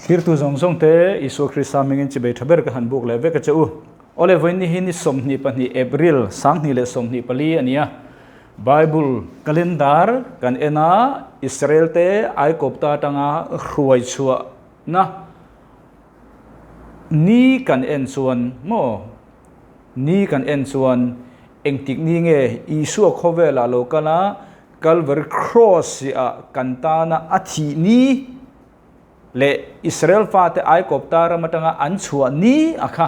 Thirtu zawng zawng te Isua Krista hmingin chibei tha ber ka han buk leh vek a che u. Awle vawiin hi ni 22 April 2024 a ni a. Bible calendar kan en a, Israel te Aikawpta atanga hruai chhuahna ni kan en chuan maw ni kan en chuan engtik ni nge Isua khawvelah lo kal a, Calvary Cross ah kan tana a thih ni leh Israel fate Aikawpta ram atanga an chhuah ni a kha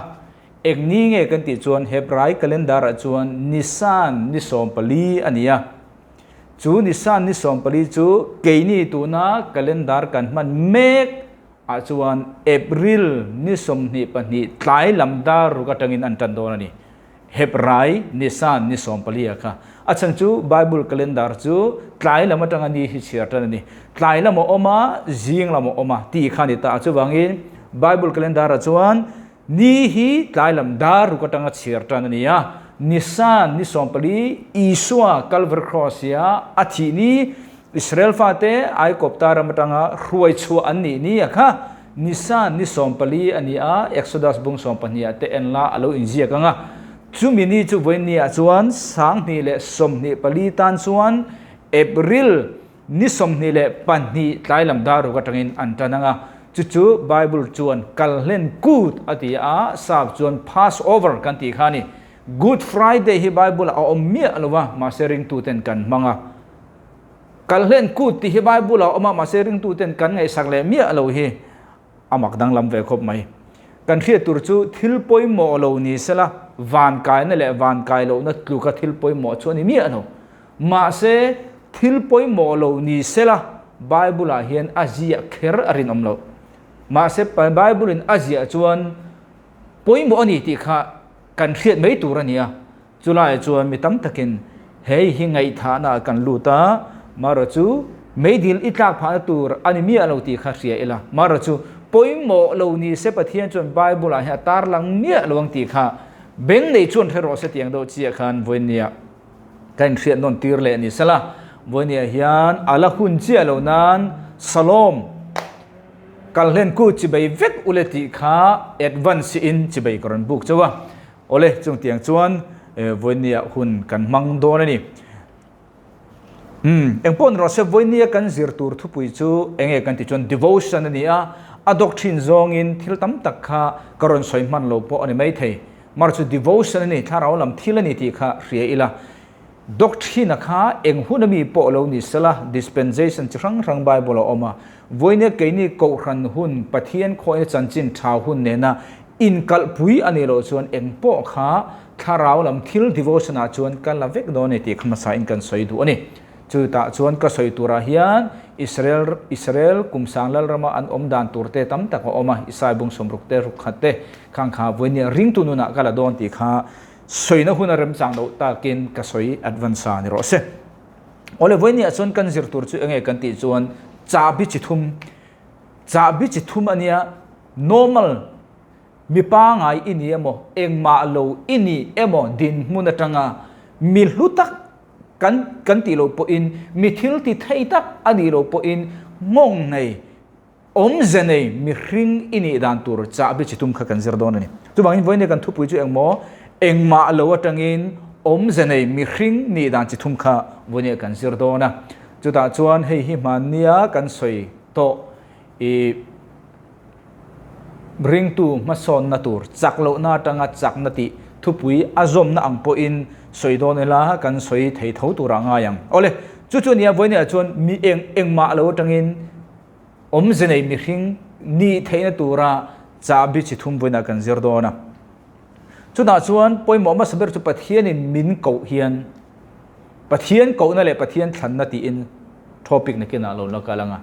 eng ni nge kan tih chuan Hebrai calendar ah chuan Nisan ni 14 a ni a. Chu Nisan ni 14 chu keini tuna calendar kan hman mek ah chuan April ni 22 tlai lam dar ruk atangin an tan dawn a ni. Hebrai Nisan ni 14 a kha. A chhan chu Bible calendar chu tlai lam atanga ni hi chhiar tan a ni. Tlai lam a awm a, zing lam a awm a tih kha a ni ta. Chuvangin Bible calendar ah chuan ni hi tlai lam dar ruk atanga chhiar tan a ni a. Nisan ni 14 Isua Calvary Cross ia a thih ni Israel fate Aikawpta ram atanga hruai chhuah an nih ni a kha. Nisan ni 14 a ni a, Exodus bung 12 ah te en la a lo inziak ang a. Chumi ni chu vawiin ni ah chuan 2024 tan chuan April ni 22 tlai lam dar ruk atangin an tan ang a. Chu chu Bible chuan Kalhlen Kut a ti a, sap chuan Passover kan tih kha a ni. Good Friday hi Bible ah a awm miah lo va, mahse ringtuten kan hmang a. Kalhlen kut tih hi Bible ah a awm a, mahse ringtuten kan ngaihsak leh miah lo hi a mak danglam ve khawp mai. Kan hriat tur chu thil pawimawh lo ni sela, van kaina leh van kai lohna tluka thil pawimawh chu a ni miah lo. Mahse thil pawimawh lo ni sela Bible ah hian a ziah kher a rinawm loh. Mahse Bible in a ziah chuan pawimawh a ni tih kha kan hriat mai tur a ni a. Chulaiah chuan mi tam takin hei hi ngaihthahna ah kan lut a, Mara chu meidil i tlak phahna tur a ni miah lo tih kha hria ila. Mara chu pawimawh lo ni se Pathian chuan Bible ah hian a tarlang miah lo ang tih kha beng nei chuan hre rawh se tiang deuh chiah khan vawinia ka inhriat nawn tir leh ni sela. Vawinia hian a la hun chiah lo nan Salom kalhlen ku chibei vek ule tih kha advance in chibei ka rawn buk chauh a. Awle, chungtiang chuan vawinia hun kan hmang dawn a ni. Umm, engpawh ni rawh se, vawinia kan zir tur thupui chu enge kan tih chuan devotion a ni a, a doctrine zawngin thil tam tak kha ka rawn sawi hman lo pawh a ni maithei. Mar chu devotion a ni, thlarau lam thil a ni tih kha hria ila. Doctrine a kha eng hun ami pawh lo ni sela, dispensation chi hrang hrang Bible a awm a, vawinia keini kohhran hun, Pathian khawihna chanchin tha hun nena Inkalhpui a nih loh chuan eng pawh kha thlarau lam thil devotion ah chuan ka la vek dawn e tih kha hmasa in kan sawi duh a ni. Chutah chuan ka sawi turah hian Israel Israel kum sang lal rama an awm dan tur te tam tak a awm a, Isai bung 60 te ruk khat te khang kha vawinia ringtu nunah ka la dawn tih kha sawina hun a remchang loh takin ka sawi advance a ni rawh se. Awle vawinia chuan kan zir tur chu enge kan tih chuan chahbi chi thum chahbi chi thum a nia. Normal, mi pangai i ni emaw, engmah lo i ni emaw dinhmun atanga mi hlu tak kan kan tih loh pawhin, mi thil ti thei tak a nih loh pawhin nghawng nei, awmze nei mihring i nih dan tur chahbi chi tum kha kan zir dawn a ni. Chuvangin vawiin kan thupui chu engmaw, engmah lo atangin awmze nei mihring nih dan chi thum kha vawiin kan zir dawn a. Chutah chuan hei hi hmannia kan sawi tawh I ringtu hmasawnna tur chak lohna atanga chakna tih thupui a zawmna ang pawhin sawi dawn ila kan sawi thei tho turah ngai ang. Awle, chu chu nia vawinia chuan mi eng engmah lo atangin awmze nei mihring nih theihna tura chahbi chi thum vawiinah kan zir dawn a. Chutah chuan pawimawh hmasa ber chu Pathianin min koh hian Pathian kohna leh Pathian thlanna tiin topic nakinah lo la kal ang a.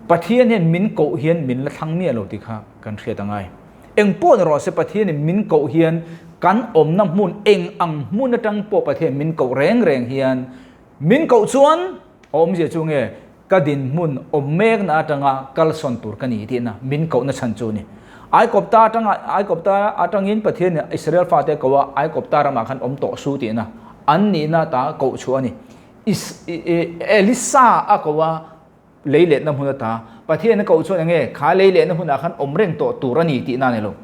Pathian hian min koh hian min la thlang miah lo tih kha kan hriat a ngai. Eng pawh ni rawh se Pathianin min koh hian kan awmna hmun eng ang hmun atang pawh Pathian min koh reng reng hian min koh chuan a awmzia chu nge ka dinhmun awm mekna atanga kalsawn tur ka ni tihna min kohna chhan chu a ni. Aikawpta atanga Aikawpta atangin Pathianin Israel fate a ko a, Aikawpta ramah khan awm tawh su tihna an nihna ta koh chhuah a ni. Is Elisa a ko a. Lei letna hmun ata Pathian a koh chuan enge kha lei lehna hmunah khan awm reng tawh tur a ni tihna a ni lo.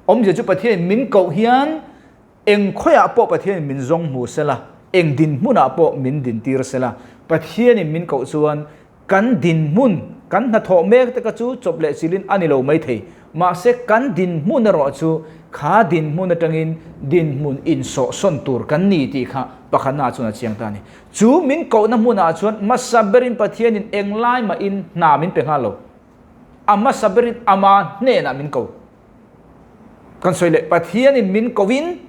Awmzia chu Pathianin min koh hian eng khawiah pawh Pathianin min zawng hmu sela, eng dinhmunah pawh min dintir sela, Pathianin min koh chuan kan dinhmun, kan hnathawh mek te kha chu chawp leh chilhin a ni lo maithei. Mahse kan dinhmun erawh chu kha dinhmun atangin dinhmun insawhsawn tur kan ni tih kha pakhatnaah chuan a chiang ta a ni. Chu min kohna hmunah chuan hmasa berin Pathianin englai mahin hna min pe nghal lo. A hmasa berin ama hnenah min ko. Kan sawi leh, Pathianin min kohin,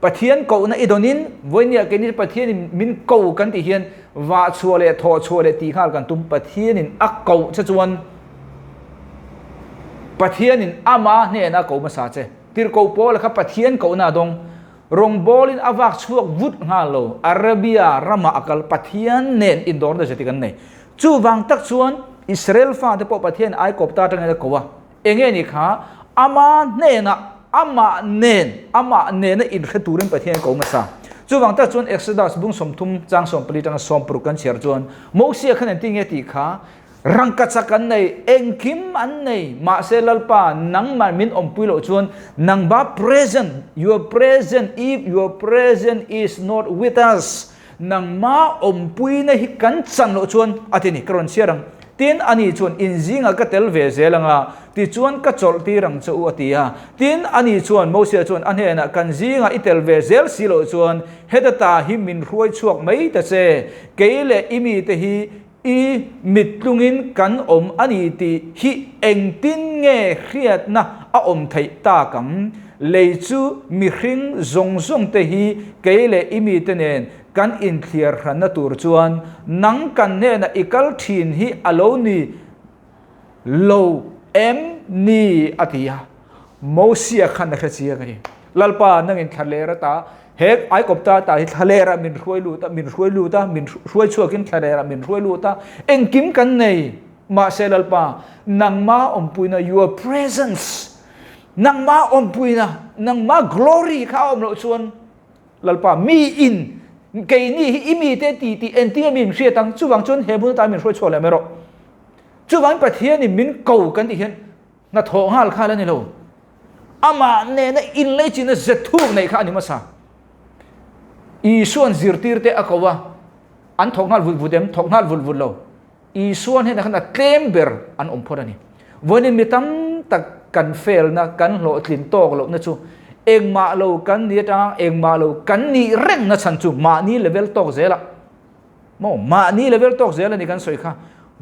Pathian kohna i dawnin, vawinia keini Pathianin min ko kan tih hian vah chhuah leh thawh chhuah leh tih nghal kan tum. Pathianin a koh che chuan Pathianin ama hnenah a ko hmasa che. Tirhkoh Paula kha Pathian kohna a dawng. Rawngbawlin a vak chhuak vut nghal lo, Arabia ramah a kal, Pathian nen indawrna zeti kan nei. Chuvang tak chuan Israel fate pawh Pathian aikawp ta atangin a ko a, enge ni kha ama hnenah, amah nen, amah nena inhre turin Pathian ko hmasa. Chuvang tak chuan Exodus bung 30 chang 14 atanga 60 kan chhiar chuan Mosia khan engtin nge tih kha Rangkachak an nei, engkim an nei, mahse Lalpa nangmah min awmpui loh chuan nangba present, your present, if your present is not with us, nangma awmpuina hi kan chan loh chuan a ti ni, ka rawn chhiar ang. Tin, ani chuan in zingah ka tel ve zel ang a, tichuan ka chawlh tir ang che u a ti a. Tin, ani chuan, Mosia chuan a hnenah, Kan zingah i tel ve zel si loh chuan heta ta hi min hruai chhuak mai ta che, kei leh i mite hi I mittlungin kan awm a ni tih hi engtin nge hriatna a awm theih tak ang? Lei chu mihring zawng zawng te hi kei leh i mite nen kan inthliar hranna tur chuan nang kan hnenah i kal thin hi a lo ni lo em ni? a ti a. Mosia khan a hre chiang a ni. Lalpa, nangin thlaler ata He Aikawpta ta hi thlalerah min hruai lut a, min hruai lut a, min hruai chhuakin thlalerah min hruai lut a, engkim kan nei. Mahse Lalpa, nangma awmpuina, your presence, nangma awmpuina, nangma glory kha a awm loh chuan Lalpa, mi in keini hi i mite ti tih entir mi min hriat ang, chuvang chuan he hmun atan min hruai chhuak leh mai rawh. Chuvangin Pathianin min ko kan tih hian Hnathawh nghal kha la ni lo. Amah nena inleichina ze thuk neih kha a ni hmasa. Isua'n zirtirte a ko a, an thawk nghal vut vut em? Thawk nghal vut vut lo. Isua'n hnenah khan a tlem ber an awm phawt a ni. Vawiin mi tam tak kan felna, kan hlawhtlin tawk lohna chu engmah lo kan ni atanga engmah lo kan nih rengna chhan chu mahni level tawk zelah Maw mahni level tawk zel a ni kan sawi kha.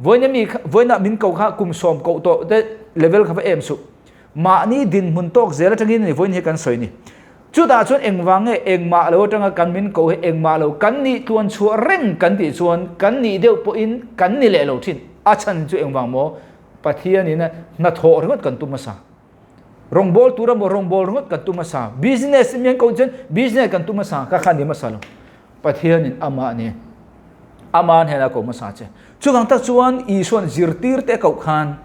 Vawiina mi kha vawiina min ko kha kum sawm koh tawh te level kha va em suh. Mahni dinhmun tawk zel atangin a ni vawiin hi kan sawi ni. Chutah chuan engvang nge engmah lo atanga kan min ko hi engmah lo kan nih tluan chhuah reng kan tih chuan kan nih deuh pawhin kan ni leh lo thin. A chhan chu engvang maw Pathianin hnathawh ringawt kan tum hmasa. Rawngbawl tur emaw rawngbawl ringawt kan tum hmasa. Business mi an koh chuan business kan tum hmasa kha kha ni hmasa lo. Pathianin amah ni ama hnenah a ko hmasa che. Chuvang tak chuan Isua'n zirtir te a koh khan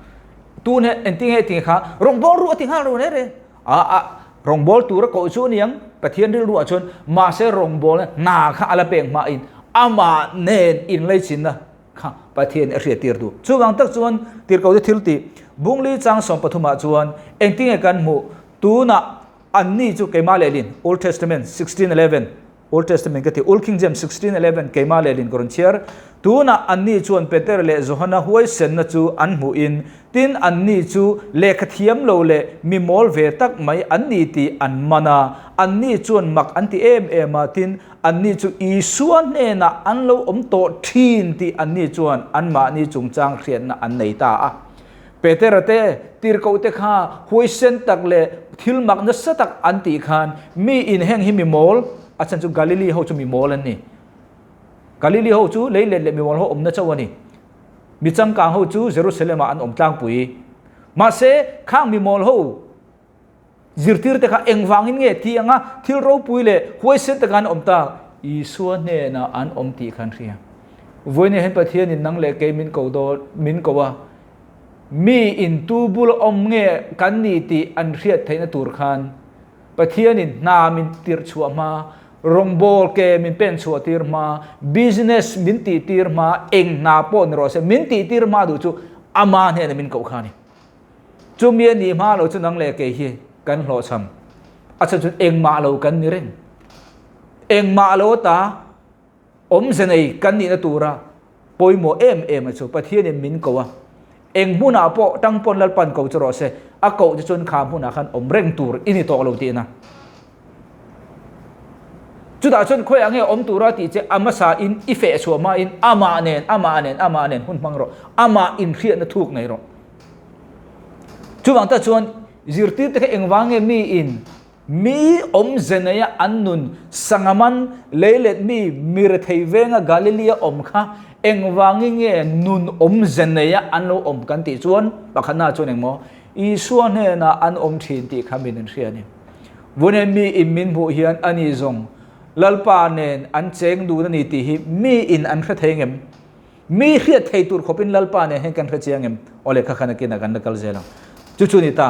tun he engtin nge ti kha rawngbawl ru a ti nghal ru reng reng. A a rawngbawl tur a koh chu a ni ang Pathian rilru ah chuan mahse rawngbawlna hna kha a la pek hmain amah nen inlaichinna kha Pathian a hriattir duh. Chuvang tak chuan tirhkohte thil tih Bungli chang 13 ah chuan engtin nge kan hmuh tunah anni chu keimah lehlin Old Testament 16:11 Old Testament ka ti Old King James 16:11 keimah lehlin ka rawn chhiar tunah anni chuan Peter leh Johana huaisenna chu an hmuhin tin anni chu lehkha thiam lo leh mi mawl ve tak mai an ni tih an man a anni chuan mak an ti em em a tin Anni chu Isua hnenah an lo awm tawh thin tih anni chuan anmahni chungchang hriatna an nei ta a. Petera te, tirhkohte kha huaisen tak leh thil mak nasa tak an tih khan mi inheng hi mi mawl, a chhan chu Galili ho chu mi mawl an ni. Galili ho chu leilet leh mi mawl ho awmna chauh a ni. Mi changkang ho chu Jerusalem-ah an awm tlangpui. Mahse, khang mi mawl ho Zirtirte kha engvangin nge ti anga thil ropui leh huaisen taka an awm tak? Isua hnenah an awm tih khan hria. Vawiin hian Pathianin nang leh kei min ko dawn, min ko a. Mi in tu bula awm nge kan ni tih an hriat theihna tur khan Pathianin hna min tirh chhuah hma. Rawngbawl ke min pen chhuah tir hma, business min tih tir hma, eng hna pawh ni rawh se, min tih tir hma duh chu ama hnena min koh kha a ni. Chumi a nih hma lo chu nang leh kei hi kan hlawhchham. A chhan chuan engmah lo kan ni reng. Engmah lo ata awmze nei kan nihna tura pawimawh em em a chu Pathianin min ko a. Eng hmunah pawh tang pawn Lalpan ko chu rawh se, a koh te chuan kha hmunah khan awm reng tur i ni tawh lo tihna. Chutah chuan khawiah nge awm tura tih che a hmasa in i feh chhuah hmain amah nen, amah nen, amah nen hun hmang rawh, amah inhriatna thuk nei rawh. Chuvang tak chuan zirtirte kha engvang nge miin mi awmze neia an nun sangaman leilet mi mirethei venga Galilee-a awm kha engvangin nge nun awmze neia an lo awm kan tih chuan pakhatna chuan engmaw Isua hnenah an awm thin tih kha min inhria a ni. Vune mi in min hmuh hian ani zawng Lalpa nen an cheng dun a ni tih hi mi in an hre thei ngem? Mi hriat thei tur khawpin Lalpa nen hian kan hre chiang em? Aw lehkha khan a kinah kan la kal zel ang. Chu chu ni ta.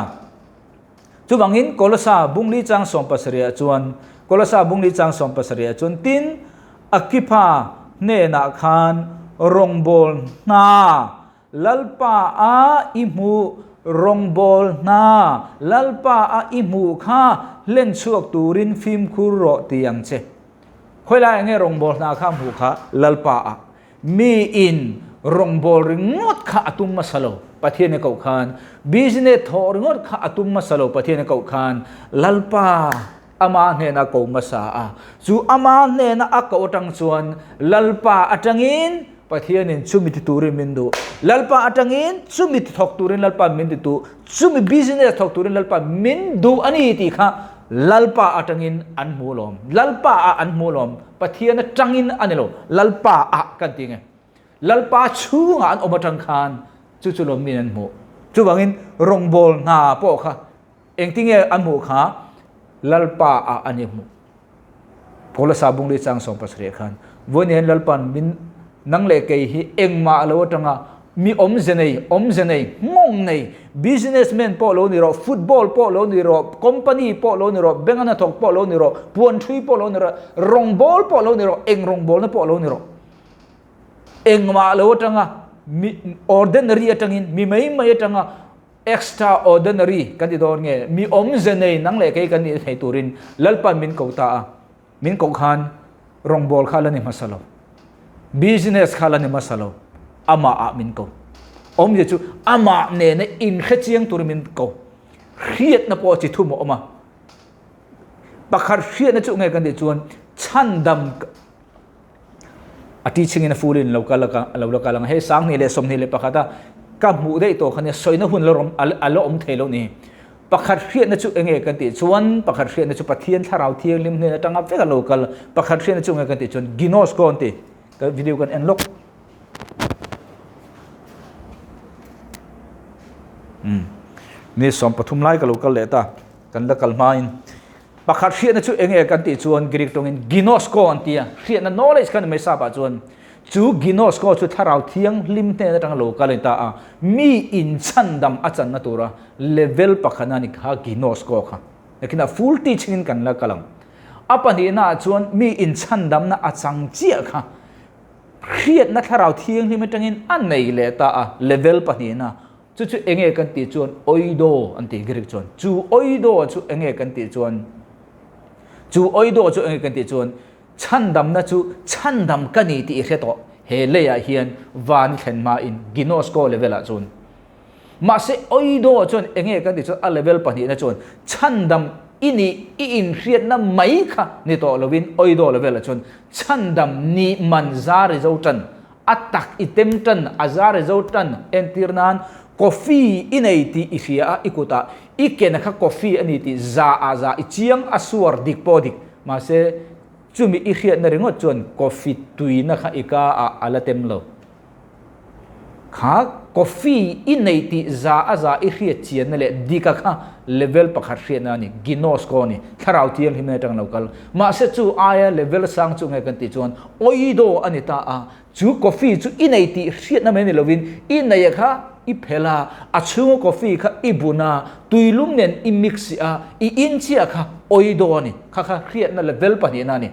Chuvangin Kolosa bungli chang 70 ah chuan Kolosa bungli chang 70 ah chuan tin Akipha hnenah khan rawngbawl hna Lalpa a i hmuh rawngbawl hna Lalpa a i hmuh kha hlen chhuak turin fimkhur rawh ti ang che. Khawilai enge rawngbawl hna kha hmuh kha Lalpa a Mi in rawngbawl ringawt kha a tum hmasa lo, Pathian a koh khan. Business thawh ringawt kha a tum hmasa lo, Pathian a koh khan. Lalpa ama hnena ko hmasa a. Chu ama hnena a koh atang chuan Lalpa atangin Pathianin chumi ti turin min duh. Lalpa atangin chumi ti thawk turin Lalpa min ti duh. Chumi business thawk turin Lalpa min duh a ni tih kha Lalpa atangin an hmu lawm. Lalpa ah an hmu lawm. Pathian atangin a ni lo. Lalpa ah kan ti nge. Lalpa chhungah an awm atang khan chu chu lawm min an hmuh. Chuvangin rawngbawl hna pawh kha engtinge an hmuh kha Lalpa ah an i hmuh. Paula sabung li chang 17 khan vawiin Lalpan min nang leh kei hi engmah lo atanga mi awmze nei awmze nei nghawng nei businessman pawh lo ni rawh football pawh lo ni rawh company pawh lo ni rawh bank a hnathawk pawh lo ni rawh puan thui pawh lo ni rawh rawngbawl pawh lo ni rawh eng rawngbawlna pawh lo ni rawh engmah lo atanga mi ordinary atangin mi mai mai atanga Extraordinary kan ti dawn nge? Mi awmze nei nang leh kei kan nih thei turin Lalpan min ko ta a, min koh khan rawngbawl kha la ni hmasa lo, business kha la ni hmasa lo, amah ah min ko. Awmze chu amah nena inhre chiang turin min ko. Hriatna pawh chi thum a awm a. Pakhat hriatna chu nge kan tih chuan chhandam A teaching in a full in lo kal a lo la kal ang hei 2021 a ka hmuh daih tawh kha nia sawina hun la rawm a la awm thei lo ni pakhat hriatna chu enge kan tih chuan pakhat hriatna chu Pathian thlarau thianghlim hnen atanga vek a lo kal pakhat hriatna chu enge kan tih chuan ginos ko an ti ka video kan en lawk ni 13 lai ka lo kal leh ta kan la kal hmain Pakhat hriatna chu enge kan tih chuan Greek tawngin ginosko an ti a, hriatna knowledge kha ni mai sap ah chuan. Chu ginosko chu thlarau thianghlim hnen atanga lo kal a ni ta a, mi inchhandam a channa tura level pakhatna a ni kha ginosko kha. Nakinah full teaching in kan la kal ang. A pahnihna ah chuan mi inchhandamna a chang chiah kha hriatna thlarau thianghlim atangin a nei leh ta a, level pahnihna. Chu chu enge kan tih chuan oido an ti Greek chuan. Chu oido chu enge kan tih chuan chu oido chu enge kan tih chuan chhandamna chu chhandam ka ni tih i hre tawh he leiah hian van i thlen hmain ginosko level ah chuan. Mahse oido chuan enge kan tih chuan a level pahnihna chuan chhandam i nih i inhriatna mai kha ni tawh lovin oido level ah chuan chhandam nih man zar i zo tan A tak i tem tan, a zar i zo tan, entir nan coffee i nei tih i hria a, i kutah i ken kha coffee a ni tih za ah za i chiang a suar dik pawh dik. Mahse, chumi i hriatna ringawt chuan coffee tuina kha i ka ah a la tem lo. Kha coffee i nei tih za a za i hriat chianna leh dika kha level pakhat hriatna a ni, ginosko a ni, thlarau thianghlimna atang lo kal. Mahse chu aia level sang chu nge kan tih chuan oido a ni ta a, chu coffee chu i nei tih hriatna mai ni lovin i nei kha i phelh a, a chhunga coffee kha i bun a, tuilum nen i mix a, i in chiah kha oido a ni. Kha kha hriatna level pahnihna a ni.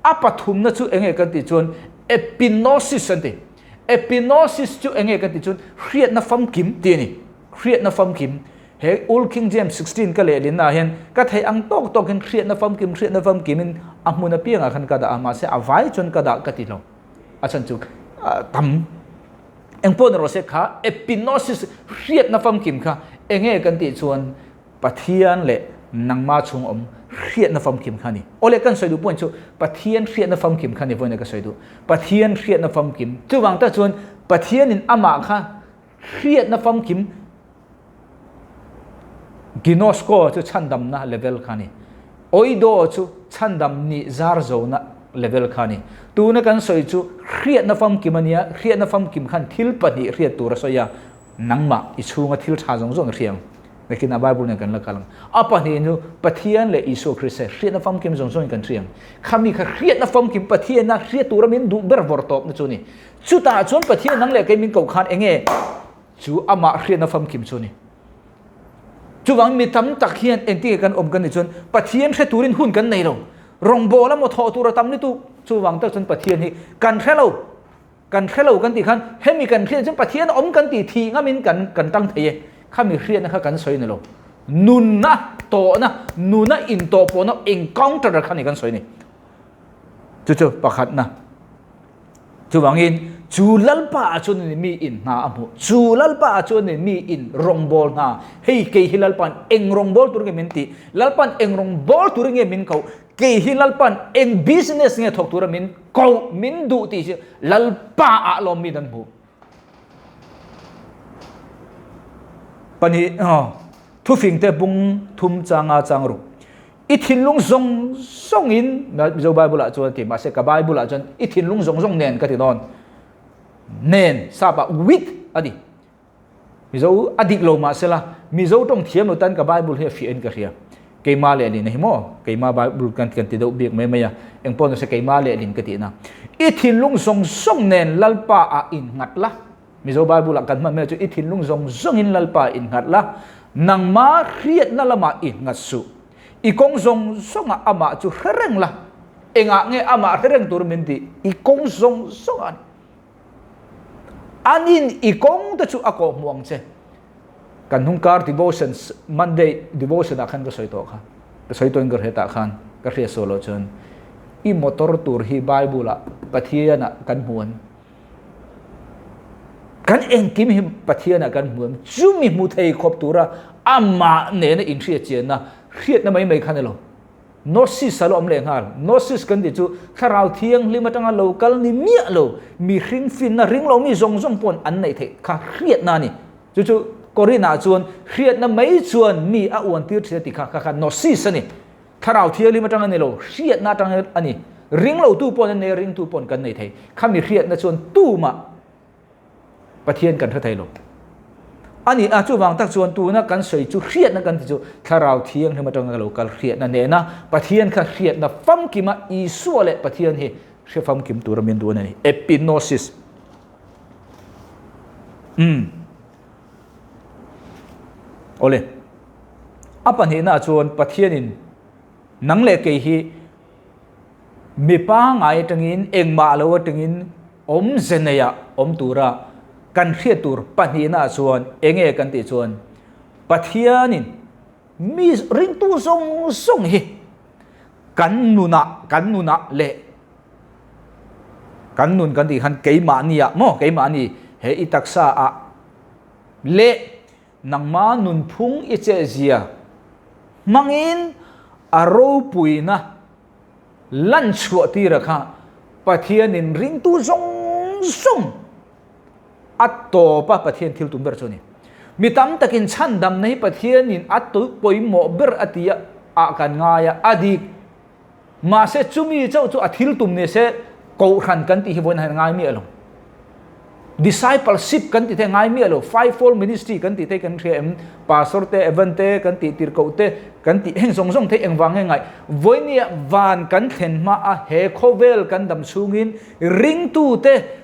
A pathumna chu enge kan tih chuan epinosis an ti. Epinosis chu enge kan tih chuan hriatna famkim tih a ni. Hriatna famkim. He Old King James 16 ka lehlinnaah hian ka theih ang tawk tawkin hriatna famkim hriatna famkimin a hmun apiangah khan ka dah a, mahse a vai chuan ka dah ka ti lo. A chhan chu tam engpawh ni rawh se kha epinosis hriatna famkim kha enge kan tih chuan Pathian leh nangma chhung awm hriatna famkim kha a ni. Awle kan sawi duh point chu Pathian hriatna famkim kha a ni vawiin ka sawi duh. Pathian hriatna famkim chuvang tak chuan Pathianin amah kha hriatna famkim Ginosko chu chhandamna level kha a ni. Oido chu chhandam nih zar zona level kha a ni. Tuna kan sawi chu hriatna famkim a nia, hriatna famkim khan thil pahnih hriat tur a sawi a, nangmah i chhunga thil tha zawng zawng i hria ang. Nakin a Bible nen kan la kal ang. A pahnih chu Pathian leh Isua Krista hriatna famkim zawng zawngin kan hria ang. Khami kha hriatna famkim Pathiana hriat tura min duh ber vawr tawpna chu a ni. Chutah chuan Pathian nang leh kei min koh khan enge chu amah hriatna famkim chu a ni. Chuvang mi tam tak hian engtinge kan awm kan nih chuan Pathian hre turin hun kan nei lo. Rawngbâwl emaw thawh tur a tam lutuk. Chuvang tak chuan Pathian hi kan hre lo. Kan hre lo kan tih khan hemi kan hriat chuan Pathian awm kan tih thih ngamin kan kan tang thei e. Khami hriatna kha kan sawi ni lo. Nunna tawhna, nuna intawhpawhna encounter kha ni kan sawi ni. Chu chu pakhatna. Chuvangin chu Lalpa ah chuan ni mi in hna a hmuh. Chu Lalpa ah chuan ni mi in rawngbâwl hna. Hei kei hi Lalpa'n eng rawngbâwl tur nge min tih? Lalpa'n eng rawngbâwl tur nge min koh? Kei hi Lalpa'n eng business nge thawk tura min koh, min duh tih chu Lalpa ah lawm mi an hmuh. Pahnih, thufingte bung thum changa chang ruk. I thinlung zawng zawngin, Mizo Bible ah chuan a ti, mahse ka Bible ah chuan i thinlung zawng zawng nen ka ti dawn. Nen, sap ah with a ni. Mizo a dik lo mahsela, Mizo tawng thiam lo tan ka Bible hi a fiah in ka hria. Keima lehlin a hi maw? Keima Bible kan kan ti deuh bik mai mai a, engpawh nise keima lehlin ka tihna. I thinlung zawng zawng nen Lalpa ah innghat la. Mizo Bible ah kan hman mai chu i thinlung zawng zawngin Lalpa ah innghat la, nangma hriatna lamah innghat suh. I kawng zawng zawngah amah chu hre reng la. Engah nge amah hre reng tur min tih? I kawng zawng zawngah a ni. Anin i kawng te chu a kawhhmuh ang che. Kan hnung kar devotion Monday devotion ah khan ka sawi tawh kha. Ka sawi tawhin ka hre tah khan ka hriat sual loh chuan i motor tur hi Bible ah Pathian ah kan hmu an. Kan engkim hi Pathian ah kan hmu an. Chumi hmu thei khawp tura amah nena inhriat chianna hriatna mai mai kha ni lo. Gnosis a lo awm leh nghal. Gnosis kan tih chu thlarau thianghlim atanga lo kal ni miah lo, mihring finna ring lo mi zawng zawng paw'n an neih theih kha hriatna a ni. Chu chu Korinah chuan hriatna mai chuan mi a uan tir thin a ti kha, kha kha Gnosis a ni. Thlarau thianghlim atanga ni lo, hriatna atanga a ni. Ring lotu paw'n an nei a, ringtu paw'n kan nei thei. Khami hriatna chuan tumah Pathian kan hre thei lo. A ni a, chuvang tak chuan tuna kan sawi chu hriatna kan ti chu Thlarau Thianghlim atanga lo kal hriatna nena Pathian kha hriatna famkima Isua leh Pathian hi hre famkim tura min duan a ni. Epinosis. Umm. Awle. A pahnihna chuan Pathianin nang leh kei hi Mi pangngai atangin engmah lo atangin awmze neia awm tura kan hriat tur pahnihna chuan enge kan tih chuan Pathianin mi ringtu zawng zawng hi kan nunah kan nunah leh kan nun kan tih khan keimahniah maw keimahni he i taksa ah leh Nangma nunphung i chehzia hmangin a ropuina lan chhuah tira kha Pathianin ringtu zawng zawng a tawp a Pathian thil tum ber chu a ni. Mi tam takin chhandamna hi Pathianin a pawimawh ber a ti ah kan ngai a, a dik. Mahse chumi chauh chu a thil tum ni se kohhran kan tih hi vawiin hian ngai miah lo. Discipleship kan tih te ngai miah lo. Fivefold ministry kan tih te kan hria em? Pastor te, Evan te kan tih tirhkoh te kan tih heng zawng zawng te engvang nge ngai? Vawinia van kan thlen hma a he khawvel kan dam chhungin ringtu te.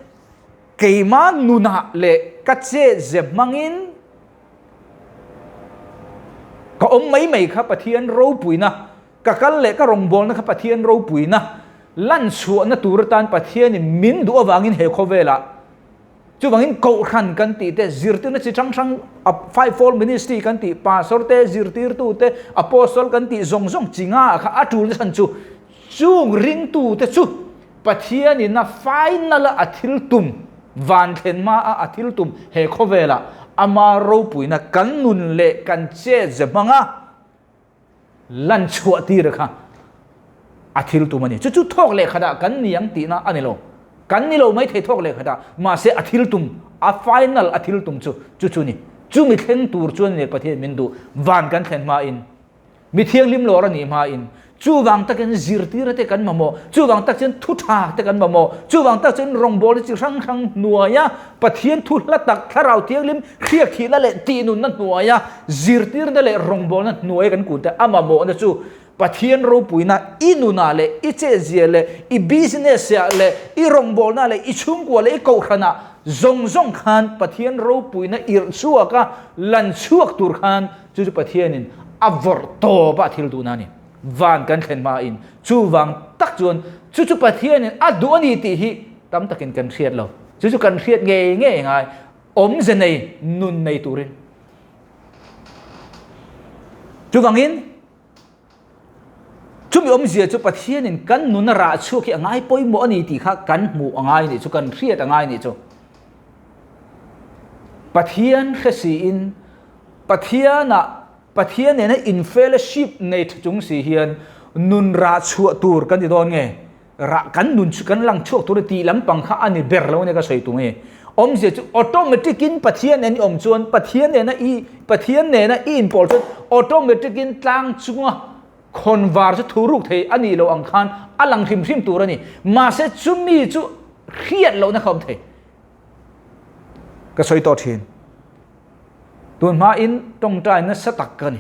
Keima nunah leh ka chetze hmangin ka awm mai mai kha Pathian ropuina, ka kal leh ka rawngbawlna kha Pathian ropuina lanchhuahna tur atan Pathianin min duh avangin he khawvelah chuvangin Kohhran kan tih te, zirtirna chi hrang hrang Fivefold Ministry kan tih, Pastor te, zirtirtu te, Apostle kan tih zawng zawng chi nga kha a tul chhan chu chung ringtute chu Pathianin a final a a thil tum, van thlen hma a a thil tum he khawvelah ama ropuina kan nun leh kan chet ze hmanga lan chhuah tir kha a thil tum a ni. Chu chu thawk leh khatah kan ni ang tihna a ni lo. Kan ni lo mai thei thawk leh khatah, mahse a thil tum, a final a thil tum chu chu chu ni. Chumi thleng tur chuan nia Pathian min duh, van kan thlen hmain. Mi thianghlim lawr a nih hmain chuvang takin zirtira te kan mamawh, chuvang tak chuan thu tha te kan mamawh, chuvang tak chuan rawngbawlna chi hrang hrang hnuaia Pathian thu hla tak Thlarau Thianghlim hriak thihna leh tihnunna hnuaia zirtirna leh rawngbawlna hnuaia kan kun te a mamawhna chu Pathian ropuina i nunah leh i chetzia leh i business ah leh i rawngbawlna leh i chhungkua leh i kohhranah zawng zawng khan Pathian ropuina irh chhuaka lan chhuak tur khan Chu chu Pathianin a vawrh tawp a thil duhna a ni. Van kan thlen hmain chuvang tak chuan chu chu Pathianin a duh a ni tih hi tam takin kan hriat lo. Chu chu kan hriat ngei ngei ngai awmze nei nun nei turin. Chuvangin chumi awmzia chu Pathianin kan nuna rah chhuak hi a ngai pawimawh a ni tih kha kan hmuh a ngai nih chu, kan hriat a ngai nih chu. Pathian hre siin Pathianah Pathian nena in fellowship nei tha chung si hian nun rah chhuah tur kan ti dawn nge? Rah kan nun chu kan lang chhuak tur a tih lampang kha a ni ber lo ania ka sawi tum hi. Awmzia chu automatic in Pathian nen i awm chuan Pathian nena i Pathian nena i inpawl chuan automatic in tlang chunga khawnvar chu thu ruk thei a nih loh ang khan a lang hrim hrim tur a ni. Mahse chumi chu hriat lohna kha awm thei. Ka sawi tawh thin. Tun hmain tawngtai nasa tak ka ni.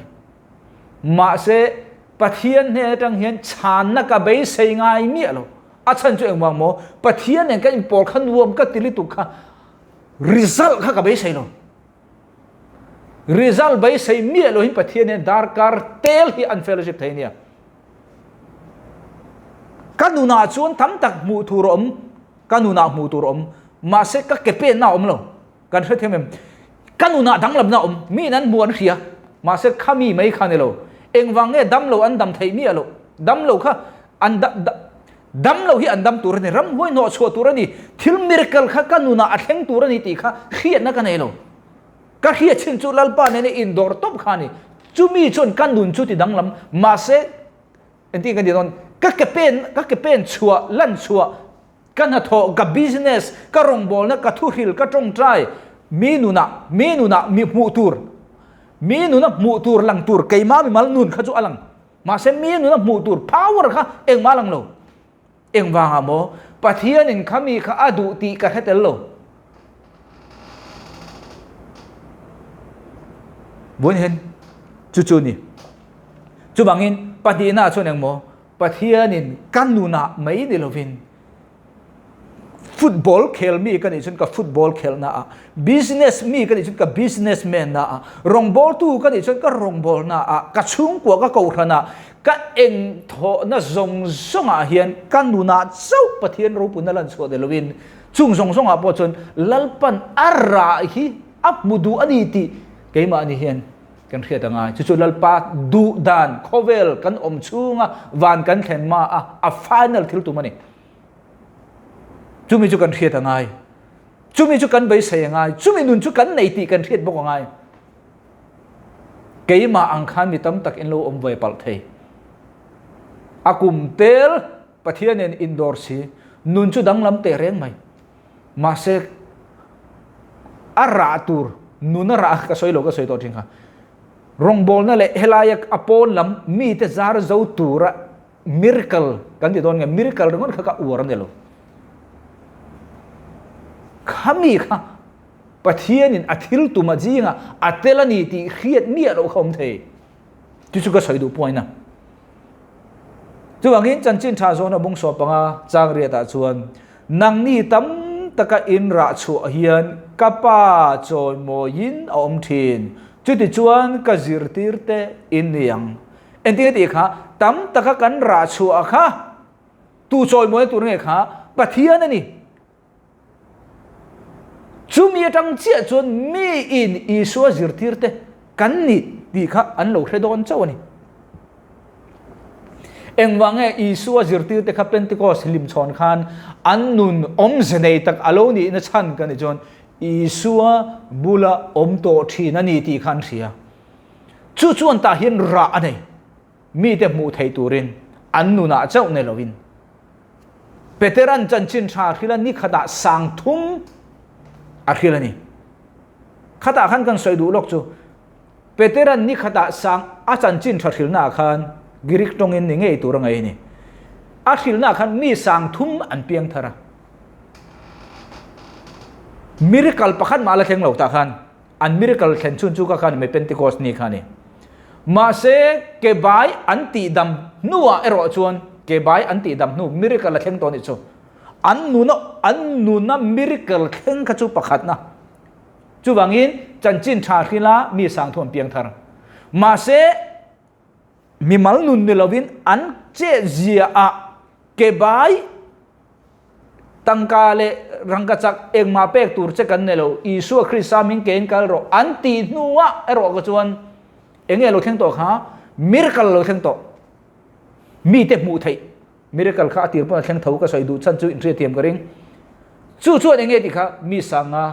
Mahse, Pathian hnen atang hian chhanna ka beisei ngai miah lo. A chhan chu engvang maw? Pathian nen ka inpawl kha nuam ka ti lutuk kha result kha ka beisei lo. Result beisei miah lo hin Pathian hian darkar tel hi an fellowship thei nia. Ka nunah chuan tam tak hmuh tur a awm, ka nunah hmuh tur a awm, mahse ka ke penna a awm lo. Kan hrethiam em? Ka nunah danglamna a awm, miin an hmu an hria, mahse kha mi mai kha ni lo. Engvang nge dam lo an dam theih miah loh? Dam lo kha an dam lo hi an dam tur a ni, ramhuai hnawh chhuah tur a ni, thil miracle kha ka nunah a thleng tur a ni tih kha hriatna ka nei lo. Ka hriat chin chu Lalpa nena indawr tawp kha a ni. Chumi chuan ka nun chu ti danglam, mahse engtin ka ti dawn, ka ke pen ka ke pen chhuah lan chhuah Ka hnathawh, ka business, ka rawngbawlna, ka thuhril, ka tawngtai, mi nunah, mi nunah mi hmuh tur, mi nuna hmuh tur lang tur, keimah mimal nun kha chu a lang. Mahse mi nuna hmuh tur power kha engmah a lang lo. Engvangah maw? Pathianin kha mi kha a duh tih ka hre tel lo. Vawiin hian chu chu a ni. Chuvangin pahnihnaah chuan engmaw? Pathianin ka nunah mai ni lovin football khel mi ka nih chuan ka football khelna ah, business mi ka nih chuan ka business man na ah, rawngbawltu ka nih chuan ka rawngbawlna ah, ka chhungkua ka kohhran ah, ka eng thawhna zawng zawng ah hian ka nunah chauh Pathian ropuina lan chhuah ni lovin chung zawng zawng ah pawh chuan Lalpan a rah hi a hmu duh a ni tih keimahni hian Kan hriat a ngai. Chu chu Lalpa duh dan khawvel kan awm chhunga van kan thlen hma a a final thil tum a ni. Chumi chu kan hriat a ngai. Chumi chu kan beisei a ngai. Chumi nun chu kan nei tih kan hriat bawk a ngai. Keimah ang khan mi tam tak in lo awm ve palh thei. A kum tel Pathianin indawr si nun chu danglam teh reng mai. Mahse, a rah tur, nun a rah ka sawi lo ka sawi tawh thin kha. Rawngbawlna leh helaia a pawn lam mite zar zo tura miracle kan ti dawn nge miracle ringawt kha ka uar a ni lo. Khami kha Pathianin a thil tum a zinga a tel a ni tih hriat miah loh kha awm thei. Chu chu ka sawi duh point a. Chuvangin chanchin tha zawna bung sawp panga chang riatah chuan nangni tam taka in rah chhuah hian ka Pa chawimawiin a awm thin. Chutichuan ka zirtirte in ni ang. Engtin a tih kha? Tam taka kan rah chhuah kha tu chawimawina tur nge kha? Pathian a ni. Chumi atang chiah chuan miin Isua zirtirte kan ni tih kha an lo hre dawn chauh a ni. Engvang nge Isua zirtirte kha Pentecost hlimchhawn khan an nun awmze nei tak a lo nihna chhan ka ni chuan Isua bula awm tawh thin a ni tih kha an hria. Chu chuan tah hian rah a nei. Mite hmuh theih turin an nunah chauh ni loin Peteran chanchin tha hril a ni khatah sang thum a hril a ni. Khatah khan kan sawi duh lawk chu Peteran ni khatah sang a chanchin tha hrilnaah khan Greek tawngin ni ngei tur a ngaih a ni. A hrilnaah khan mi sang thum an piang thar a. Miracle pakhat mah la thleng lo tah khan an miracle thlen chhun chu ka khan mai Pentecost ni kha a ni. Mahse ke bai an tihdam hnuah erawh chuan ke bai an tihdam hnu miracle a thleng tawh a nih chu. An nuna an nuna miracle thleng kha chu pakhatna. Chuvangin chanchin tha hrila mi sang thu an piang thar. Mahse mimal nun ni lovin an che zia ah ke bai tangka leh rangka chak engmah pek tur che kan nei lo, Isua Krista min ke in kal rawh an tih hnuah erawh ka chuan enge lo thleng tawh kha miracle lo thleng tawh. Mite hmuh theih miracle kha a tir pawn a thleng tho ka sawi duh chhan chu inhriathiam ka ring. Chu chuan enge tih kha mi sanga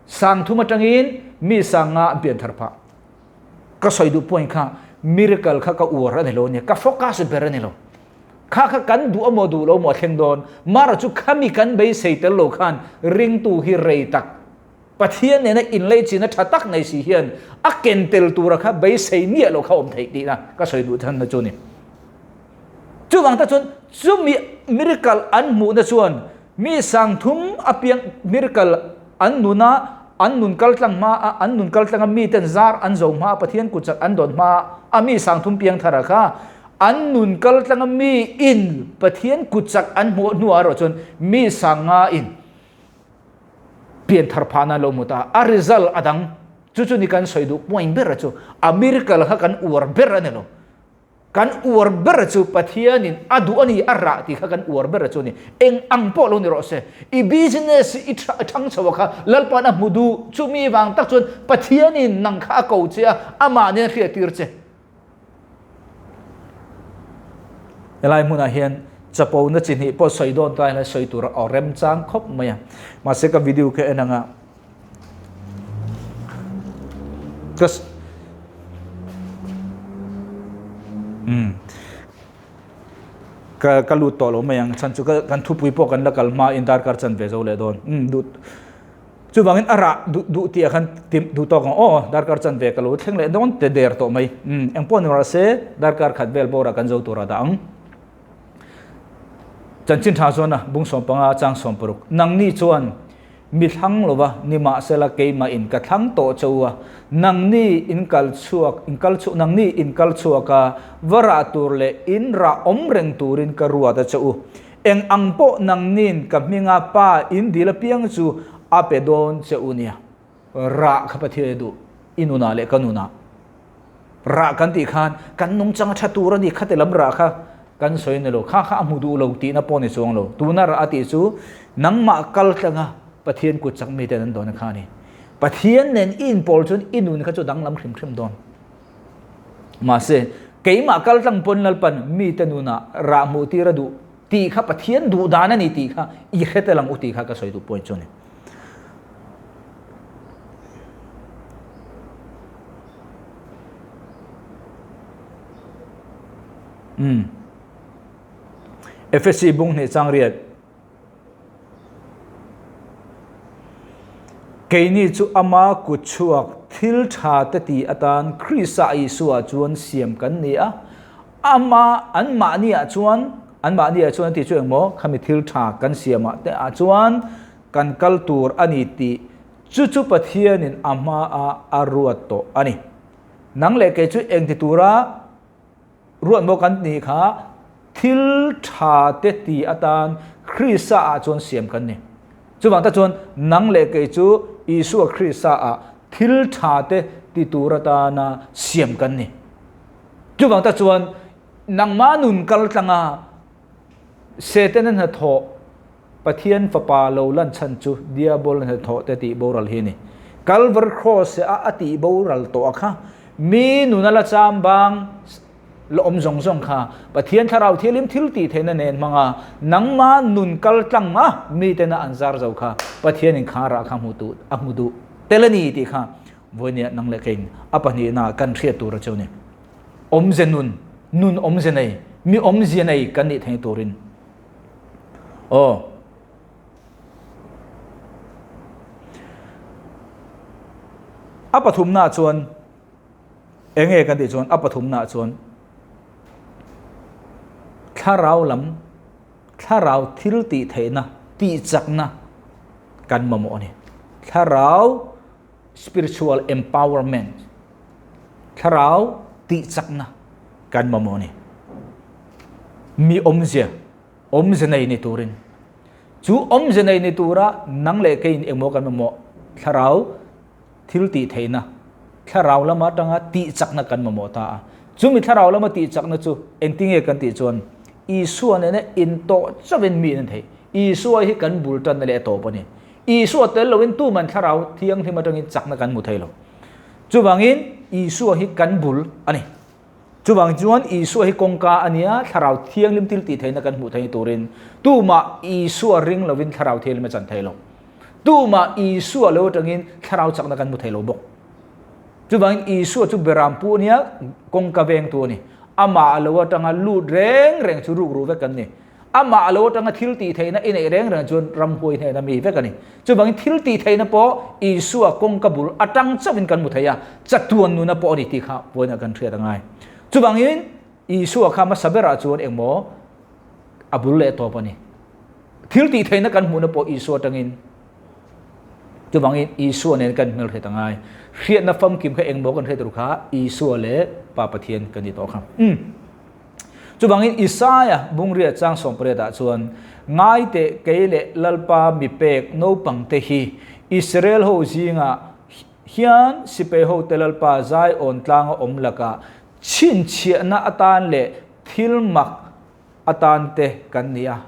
sang thum atangin mi sanga an pian thar phah. Ka sawi duh point kha miracle kha ka uar a ni lo nia, ka focus ber a ni lo. Kha kha kan duh amaw duh lo maw a thleng dawn. Mara chu khami kan beisei tel lo khan ringtu hi rei tak Pathian nena inleichina tha tak nei si hian a ken tel tura kha beisei miah lo kha awm theih tihna ka sawi duh thanna chu ni. Chuvang ta chuan chumi miracle an hmuhna chuan mi sang thum apiang miracle an nuna an nun kal tlang hma a an nun kal tlanga miten zar an zo hma a Pathian kut chak an dawn hma a mi sang thum piang thara kha an nun kal tlanga mi in Pathian kut chak an hmuh hnuah erawh chuan mi sang nga in pian thar phah nan lo hmu ta a result a dang chu chu ni kan sawi duh point ber chu a miracle kha kan uar ber a ni lo kan uar ber chu Pathianin a duh a ni a rah tih kha kan uar ber chu ni eng ang pawh lo ni rawh se i business i thang chho kha Lalpan a hmu duh chu mi vang tak chuan Pathianin nang kha a ko che a amah nen hriat tir che Helai hmunah hian chapo na chi hnih pawh sawi dawn ta hian sawi tur a remchang khawp mai a. Mahse ka video kha en anga ka um ka ka lut tawh lo mai ang chhan chu kan thupui pawh kan la kal hma in darkar chan ve zo leh dawn um duh Chuvangin a rah duh duh tih ah khan tim duh tawk ang aw, darkar chanve ka lo thleng leh dawn te der tawh mai. Umm, engpawh ni rawh se, darkar khat vel bawrah kan zo tur a dah ang. Chanchin tha chuan a bung 15 chang 60, Nangni chuan mi thlang lova nimahsela keimah in ka thlang tawh che u a, nangni in kal chhuak in kal chhuak nangni in kal chhuak a, va rah tur leh in rah awm reng turin ka ruat a che u. Eng ang pawh nangnin ka hminga Pa in dil apiang chu a pe dawn che u nia. Rah kha Pathian i duh, i nunah leh ka nunah. Rah kan tih khan kan nungchang a tha tur a ni, khati lam rah kha kan sawi ni lo, kha kha a hmu duh lo tihna pawh ni chuang lo. Tuna rah a tih chu nangmah kal tlanga Pathian kut chak miten an dawn kha a ni. Pathian nen i inpawl chuan i nun kha chu danglam hrim hrim dawn. Mahse, keimah kal tlang pawn Lalpan mite nunah rah hmuh tir a duh tih kha Pathian duh dan a ni tih kha i hre tel ang u tih kha ka sawi duh point chu a ni. Umm. Efesi bung hnih chang riat. Keini chu ama kut chhuak thil tha te ti atan Krista Isua chuan siam kan ni a, ama anmahni ah chuan anmahni ah chuan a tih chu engmaw khami thil tha kan siam ah te ah chuan kan kal tur a ni tih chu chu Pathianin a hma ah a ruat tawh a ni. Nang leh kei chu engti tura Ruat maw kan nih kha thil tha te ti atan Krista ah chuan siam kan ni. Chuvang tak chuan nang leh kei chu Isua Krista ah thil tha te ti tur atana siam kan ni. Chuvang tak chuan nangmah nun kal tlanga Setana hnathawh Pathian Fapa lo lan chhan chu Diabol hnathawh te tih boral hi a ni. Calvary Cross a a tih boral tawh a kha mi nuna la cham bang la awm zawng zawng kha Pathian Thlarau Thianghlim thil tih theihna nen hmanga nangma nun kal tlang a mitena an zar zo kha Pathianin kha rah kha hmu duh a hmu duh tel a ni tih kha vawinia nang leh keiin a pahnihna kan hriat tur a chu a ni. Awmze nun, nun awmze nei, mi awmzia nei kan nih theih turin. Aw. A pathumna chuan enge kan tih chuan a pathumna chuan thlarau lam thlarau thil tih theihna tih chakna kan mamawh a ni. Thlarau spiritual empowerment, thlarau tihchakna kan mamawh a ni. Mi awmzia, awmze nei ni turin. Chu awmze nei ni tura nang leh keiin engmaw kan mamawh? Thlarau thil tih theihna, thlarau lama atanga tihchakna kan mamawh ta a. Chumi thlarau lama tihchakna chu engtinge kan tih chuan Isua nena intawh chauhin mi in an theih. Isua hi kan bul tanna leh a tawp a ni. Isua tel loin tuman thlarau thianghlim atangin chakna kan hmu thei lo. Chuvangin Isua hi kan bul a ni. Chuvang chuan Isua hi kawngka a nia, thlarau thianghlim thil tih theihna kan hmuh theih turin tumah Isua ring lovin thlarau thianghlim a chan thei lo. Tumah Isua lo atangin thlarau chakna kan hmu thei lo bawk. Chuvangin Isua chu beram pu a nia, kawngka vengtu a ni. Amah lo atanga lut reng reng chu ruk ruh vek kan ni. Amah lo atanga thil tih theihna i neih reng reng chuan ramhuai hnena mi vek a ni. Chuvangin thil tih theihna pawh Isua kawngka bul atang chauhin kan hmu thei a, chatuan nuna pawh a ni tih kha vawiinah kan hriat a ngai. Chuvangin Isua kha hmasa berah chuan engmaw a bul leh tawp a ni. Thil tih theihna kan hmuhna pawh Isua atangin. Chuvangin Isua nen kan hmelhriat a ngai. Hriatna famkim kha engmaw kan hriat tur kha Isua leh Pa Pathian kan ni tawh kha. Umm. Chuvangin Isaia bungria chang sawmpariatah chuan, Ngai teh kei leh Lalpa mi pek naupangte hi Israel ho zingah hian sipai hote Lalpa zaiawn tlanga awm lakah chhinchhiahna atan leh thil mak atan te kan ni a.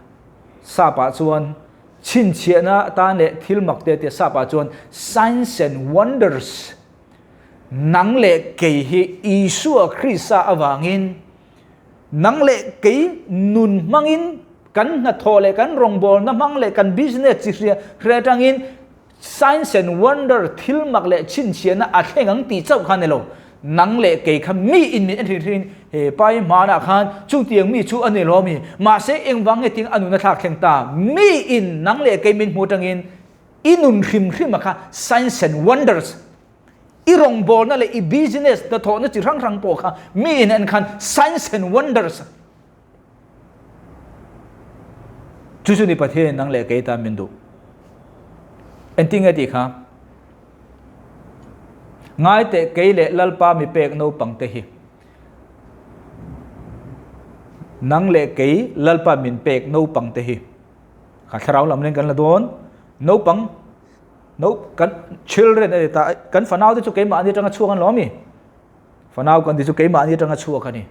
Sapah chuan chhinchhiahna atan leh thil mak te tia sapah chuan signs and wonders Nang leh kei hi Isua Krista avangin nang leh kei nun hmangin kan hnathawh leh kan rawngbawlna hmang leh kan business chi hria hria atangin signs and wonder thil mak leh chhinchhiahna a thleng ang tih chauh kha ni lo. Nang leh kei kha mi in min en hrin hrin he pa i hmanah khan chutiang mi chu a ni lo mi. Mahse engvang nge ting a nuna thlak thleng ta? Mi in nang leh kei min hmu atangin I nun hrim hrim a kha signs and wonders, i rawngbawlna leh i business hnathawhna chi hrang hrang pawh kha mi in en khan signs and wonders chu chu ni Pathian nang leh kei tan min duh. Engtin nge tih kha? Ngai teh kei leh Lalpa mi pek naupang te hi nang leh kei Lalpa min pek naupang te hi Kha thlarau lam nen kan la dawn. Naupang, no, kan children a ni ta. Kan fanau te chu keimahni atanga chhuak an lo ami. Fanau kan ti chu keimahni atanga chhuak a ni.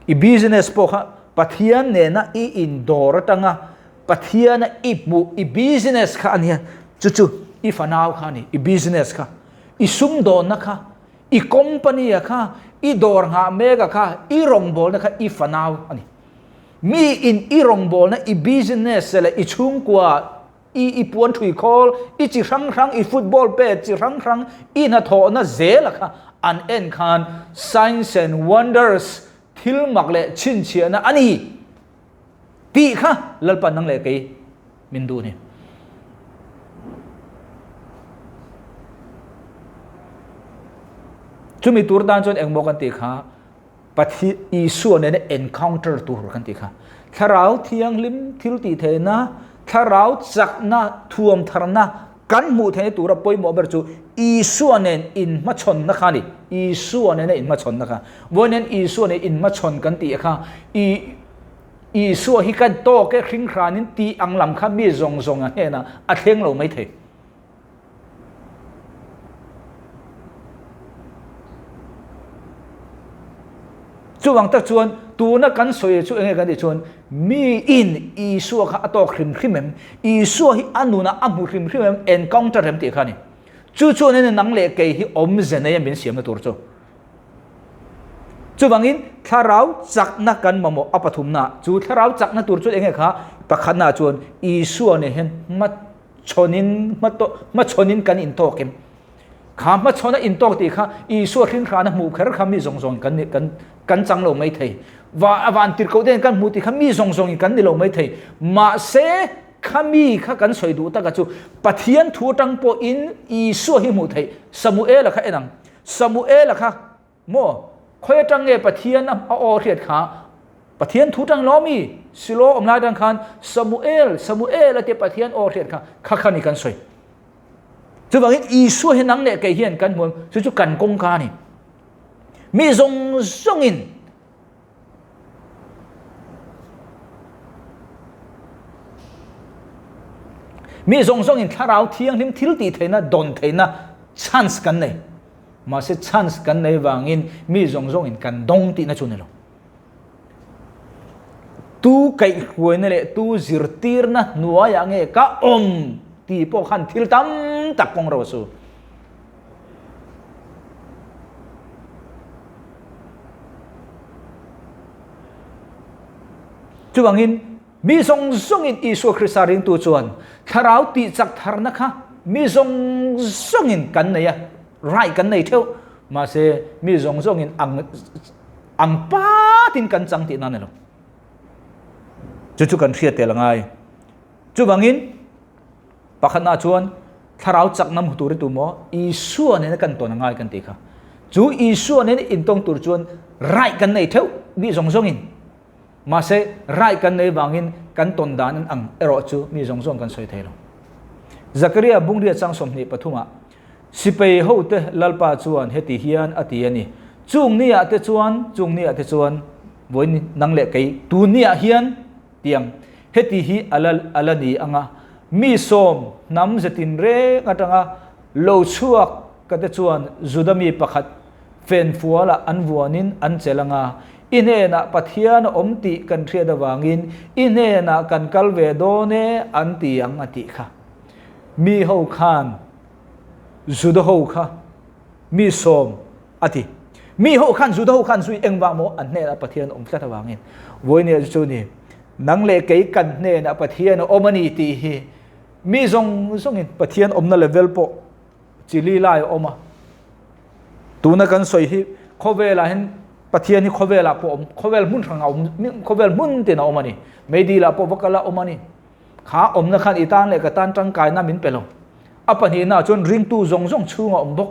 I business pawh kha Pathian nena i indawr atanga Pathiana i hmuh i business kha a nia. Chu chu i fanau kha a ni, i business kha. I sumdawnna kha, i company a kha, i dawr nghah mek a kha, i rawngbawlna kha i fanau a ni. Mi in i rawngbawlna, i business leh i chhungkua, i i puan thui khawl, i chi hrang hrang, i football pet chi hrang hrang, i hnathawhna zela kha an en khan signs and wonders, thil mak leh chhinchhiahna a ni tih kha Lalpa nang leh kei min duh a ni. Chumi tur tan chuan engmaw kan tih kha Pathian Isua nena encounter tur kan tih kha. Thlarau thianghlim thil tih theihna, thlarau chakna, thuam tharna kan hmuh theihna tura pawimawh ber chu Isua nen inhmachhawnna kha a ni. Isua nena inhmachhawnna kha. Vawiin hian Isua nen inhmachhawn kan tih kha i Isua hi kan tawk e hring hranin tih ang lam kha mi zawng zawng a hnenah a thleng lo mai thei. Chuvang tak chuan tuna kan sawi chu enge kan tih chuan mi in Isua kha a tawk hrim hrim em? Isua hi a nunah a hmu hrim hrim em? Encounter em tih kha a ni. Chu chuan in nang leh kei hi awmze nei a min siamna tur chu. Chuvangin thlarau chakna kan mamawh a pathumna chu thlarau chakna tur chu enge kha pakhatna chuan Isua nen hian hmachhawnin hmachhawnin kan intawk em? Kha hmachhawna intawk tih kha Isua hrinhrana hmuh kher kha mi zawng zawng kan kan kan chang lo mai thei. Va a van tirhkoh te kan hmuh tih kha mi zawng zawngin kan ni lo mai thei. Mahse khami kha kan sawi duh taka chu Pathian thu atang pawhin Isua hi hmuh theih Samuela kha en ang. Samuela kha maw khawi atang nge Pathian a aw hriat kha Pathian thu tang lo mi Silo awm lai tang khan Samuel Samuel ate Pathian aw hriat kha kha kha ni kan sawi. Chuvangin Isua hi nang leh kei hian kan hmu chu chu kan kawngka ni. Mi zawng zawngin Mi zawng zawngin thlarau thianghlim thil tih theihna dawn theihna chance kan nei. Mahse chance kan nei vangin mi zawng zawngin kan dawng tihna chu ni lo. Tu kaihhruaina leh tu zirtirna hnuaiah nge ka awm tih pawh khan thil tam tak kawng ro su. Chuvangin mi zawng zawngin Isua Krista ringtu chuan thlarau tihchak tharna kha mi zawng zawngin kan nei a, rai kan nei theuh. Mahse mi zawng zawngin ang ang patin kan chang tihna a ni lo. Chu chu kan hriat tel a ngai. Chuvangin Pakhatna chuan thlarau chakna hmu tur i tu maw Isua nena kan tawn a ngai kan tih kha. Chu Isua nena intawng tur chuan rai kan nei theuh mi zawng zawngin. Mahse rai kan nei vangin kan tawn dan an ang erawh chu mi zawng zawng kan sawi thei lo. Zakaria bungria chang 23 ah Sipei hote Lalpa chuan heti hian a ti a ni, Chung ni ah te chuan, chung ni ah te chuan, vawiin nang leh kei tun ni ah hian, Tiang, heti hi a la a la ni ang a, mi sawm hnam ze tinreng atanga lo chhuak ka te chuan Juda mi pakhat fenfualah an vuanin an chelh ang a, i hnenah Pathian a awm tih kan hriat avangin i hnenah kan kal ve dawn e an ti ang a tih kha. Mi ho khan Juda ho kha mi sawm A ti. Mi ho khan Juda ho khan zui engvang maw an hnenah Pathian a awm tlat avangin vawinia chu ni nang leh kei kan hnenah Pathian a awm a ni tih hi mi zawng zawngin Pathian awmna level pawh chili lai a awm a. Tuna kan sawi hi khawvelah hian Pathian hi khawvelah pawh awm khawvel hmun hrang a awm khawvel hmun tin a awm a ni. Meidilah pawh va kal a awm a ni. Kha awmna khan i tan leh ka tan tangkaina min pe lo. A pahnihna chuan ringtu zawng zawng chhunga awm bawk.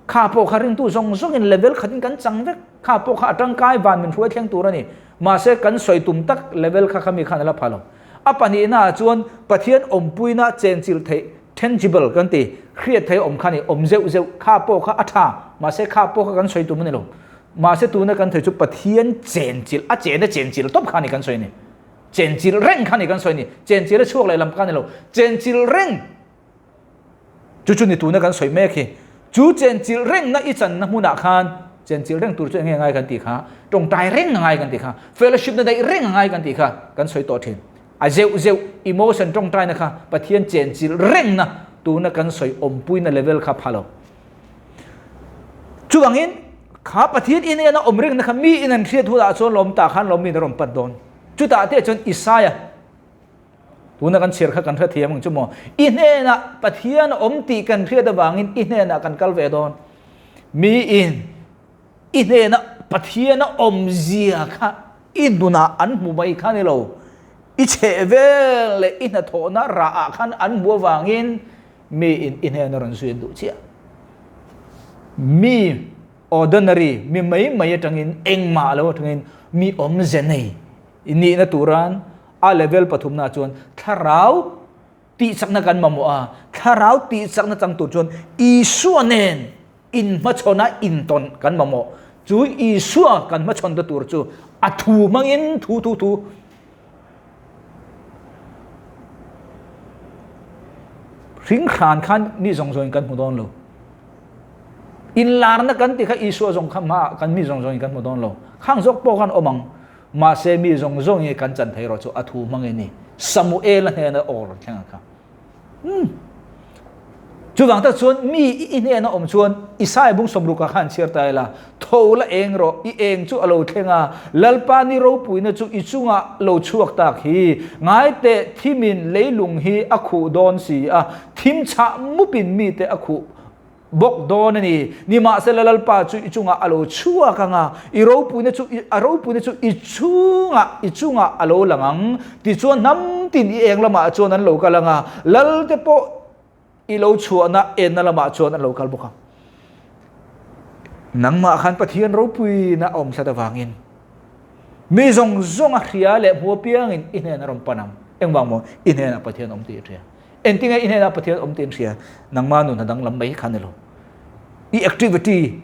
Kha pawh kha ringtu zawng zawngin level khatin kan chang vek. Kha pawh kha a tangkai van min hruai thleng tur a ni. Mahse kan sawi tum tak level kha khami khan a la pha lo. A pahnihna ah chuan Pathian awmpuina chenchilh theih, tangible kan ti, hriat theih awm kha a ni, awm zeuh zeuh. Kha pawh kha a tha, mahse kha pawh kha kan sawi tum a ni lo. Mahse tuna kan thei chu Pathian chenchilh, a chena chenchilh tawp kha a ni kan sawi ni. Chenchilh reng kha a ni kan sawi ni. Chenchilh a chhuak leh lam kha a ni lo. Chenchilh reng! Chu chu ni tuna kan sawi mek hi. Chu chenchilh rengna i channa hmunah khan chenchilh reng tur chu enge ngai kan tih kha, tawngtai reng a ngai kan tih kha, fellowship na daih reng a ngai kan tih kha kan sawi tawh thin. A zeuh zeuh emotion tawngtaina kha Pathian chenchilh rengna tuna kan sawi awmpuina level kha pha lo. Chuvangin kha Pathian in ena awm rengna kha mi in an hriat hunah chuan lawm ta khan lawm mi in a rawn pat dawn. Chutah te chuan Isaiah Tuna kan chhiar kha kan hrethiam ang chu maw? I hnenah Pathian a awm tih kan hriat avangin i hnenah kan kal ve dawn. Miin i hnena Pathian a awm zia kha i nunah an hmu mai kha ni lo. I chheh vel leh i hnathawhna rahah khan an hmu avangin miin i hnena rawn zui an duh chiah. Mi ordinary, mi mai mai atangin engmah lo atangin mi awmze nei I nihna turan a level pathumna chuan thlarau tihchakna kan mamawh a, thlarau tihchakna chang tur chuan Isua nen inhmachhawna intawn kan mamawh. Chu Isua kan hmachhawn ta tur chu a thu hmangin thu thu thu. Hring hran khan mi zawng zawngin kan hmu dawn lo. Inlarna kan ti kha Isua zawng kha hmaah kan mi zawng zawngin kan hmu dawn lo. Khang zawk pawh khan awm ang. Mahse mi zawng zawngin kan chan thei erawh chu a thu hmangin ni. Samuela hnena aw rawn thleng ang kha. Hmm. Chuvang tak chuan mi i hnena awm chuan Isaiah bung sawmruka khan chhiar ta ila, tho la eng rawh, i eng chu a lo thleng a, Lalpa ni ropuina chu i chungah lo chhuak tak hi. Ngai teh, thimin leilung hi a khuh dawn si a, thim chhah mupin mite a khuh bawk dawn a ni. Nimahsela Lalpa chu i chungah a lo chhuak ang a, i ropuina chu a ropuina chu i chungah i chungah a lo lang ang. Tichuan hnam tin i eng lamah chuan an lo kal ang a, Lalte pawh i lo chhuahna enna lamah chuan an lo kal bawk ang. Nangmah khan Pathian ropuina a awm hlat avangin mi zawng zawng a hria leh hmu apiangin i hnenah rawn pan ang. Engvang maw? I hnenah Pathian awm tih i hria. Engtinge i hnenah Pathian awm tih in hria? Nangma nun a danglam mai kha ni lo. I activity,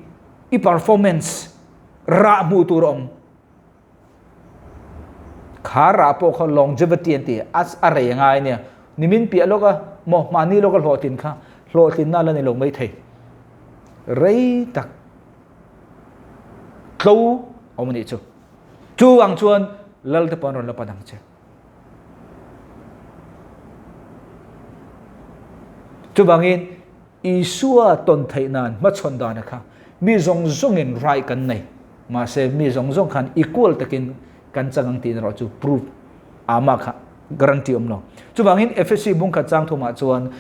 i performance rah hmuh tur a awm. Kha rah pawh kha longevity an ti a, a rei a ngai nia. Nimin piah lawka maw mahni lawka hlawhtlin kha hlawhtlinna la ni lo mai thei. Rei tak tlo awm a nih chu. Chu ang chuan Lalte pawh an rawn la pan ang che. Chuvangin Isua tawn theih nan hmachhawn dana kha mi zawng zawngin right kan nei. Mahse mi zawng zawng khan equal takin kan chang ang tih erawh chu proof ama kha guarantee awm lo. Chuvangin Efesi bungkhat chang thumah chuan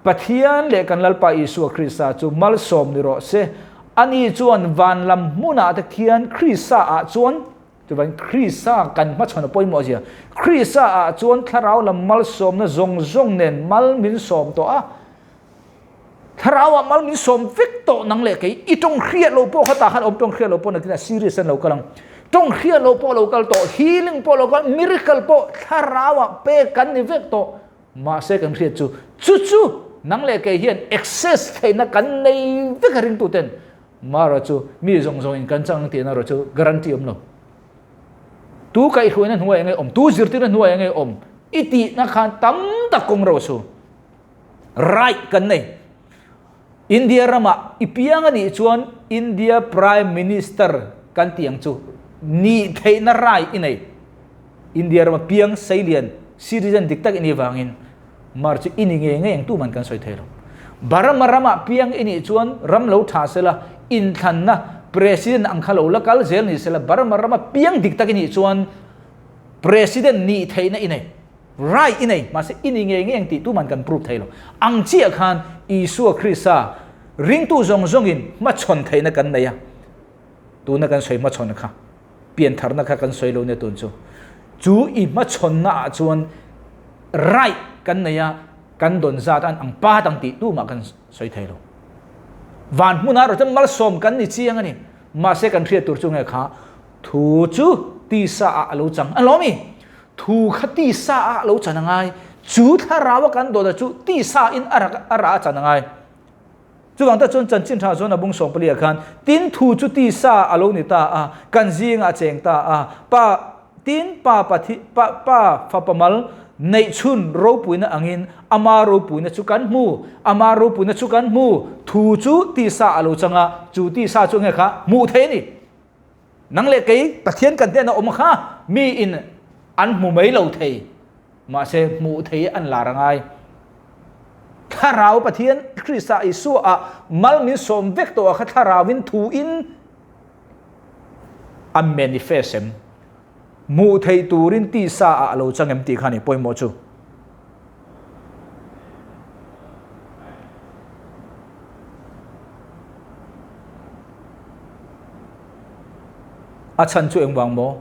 Pathian leh kan Lalpa Isua Krista chu malsawm ni rawh se. Ani chuan van lam hmunah te khian Krista ah chuan Chuvangin Krista kan hmachhawn a pawimawh zia. Krista ah chuan thlarau lam malsawmna zawng zawng nen mal min sawm tawh a. Thlarau ah mal min sawm vek tawh nang leh kei. I tawng hriat lo pawh kha tah khan awm tawng hriat lo pawh nakin a serious an lo kal ang. Tawng hriat lo pawh lo kal tawh, healing pawh lo kal, miracle pawh thlarau ah pek kan ni vek tawh. Mahse kan hriat chu, chu chu nang leh kei hian access theihna kan nei vek a ringtuten Mara chu mi zawng zawngin kan chang ang tihna erawh chu guarantee awm lo. Tu kaihhruaina hnuai enge awm, tu zirtirna hnuai enge awm i tihna khan tam tak kawng ro chu right kan nei. India ramah i piang a nih chuan India Prime Minister kan tih ang chu nih theihna right i nei. India rama piang seilian citizen dik tak i nih vangin Mar chu i ni ngei ngei ang tu man kan sawi thei lo. Burma ramah piang i nih chuan ram lo tha sela, inthlanna President ang kha lo la kal zel ni sela, Burma rama piang dik tak i nih chuan President nih theihna i nei, right i nei, mahse i ni ngei ngei ang tih tu man kan prove thei lo. Ang chiah khan Isua Krista ringtu zawng zawngin hmachhawn theihna kan nei a, tuna kan sawi hmachhawn kha. Piantharna kha kan sawi lo nia tun chu. Chu i hmachhawnna ah chuan right kan nei a, kan dawn zat an ang pat ang tih tumah kan sawi thei lo. Van hmunah erawh chuan malsawm kan ni chiang a ni. Mahse kan hriat tur chu nge kha thu chu tisa ah a lo chang a lawm i. Thu kha tisa ah a lo chan a ngai. Chu thlarau a kan dawn a chu tisa in a rah a chan a ngai. Chuvang tak chuan chanchin tha chuan a bung 14 ah khan tin thu chu tisa a lo ni ta a, kan zingah a cheng ta a, pa tin pa pathi pa pa fapa mal neih chhun ropuina angin ama ropuina chu kan hmu, ama ropuina chu kan hmu, thu chu tisa a lo chang a, chu tisa chu nge kha hmuh theih a ni. Nang leh kei Pathian kan hnenah awm kha mi in an hmu mai lo thei, mahse hmuh thei an lar a ngai. Thlarau Pathian Krista Isua ah mal min sawm vek tawh a kha thlarauin thu in a manifest em? Hmuh theih turin tisa ah a lo chang em tih kha ni pawimawh chu. A chhan chu engvang maw?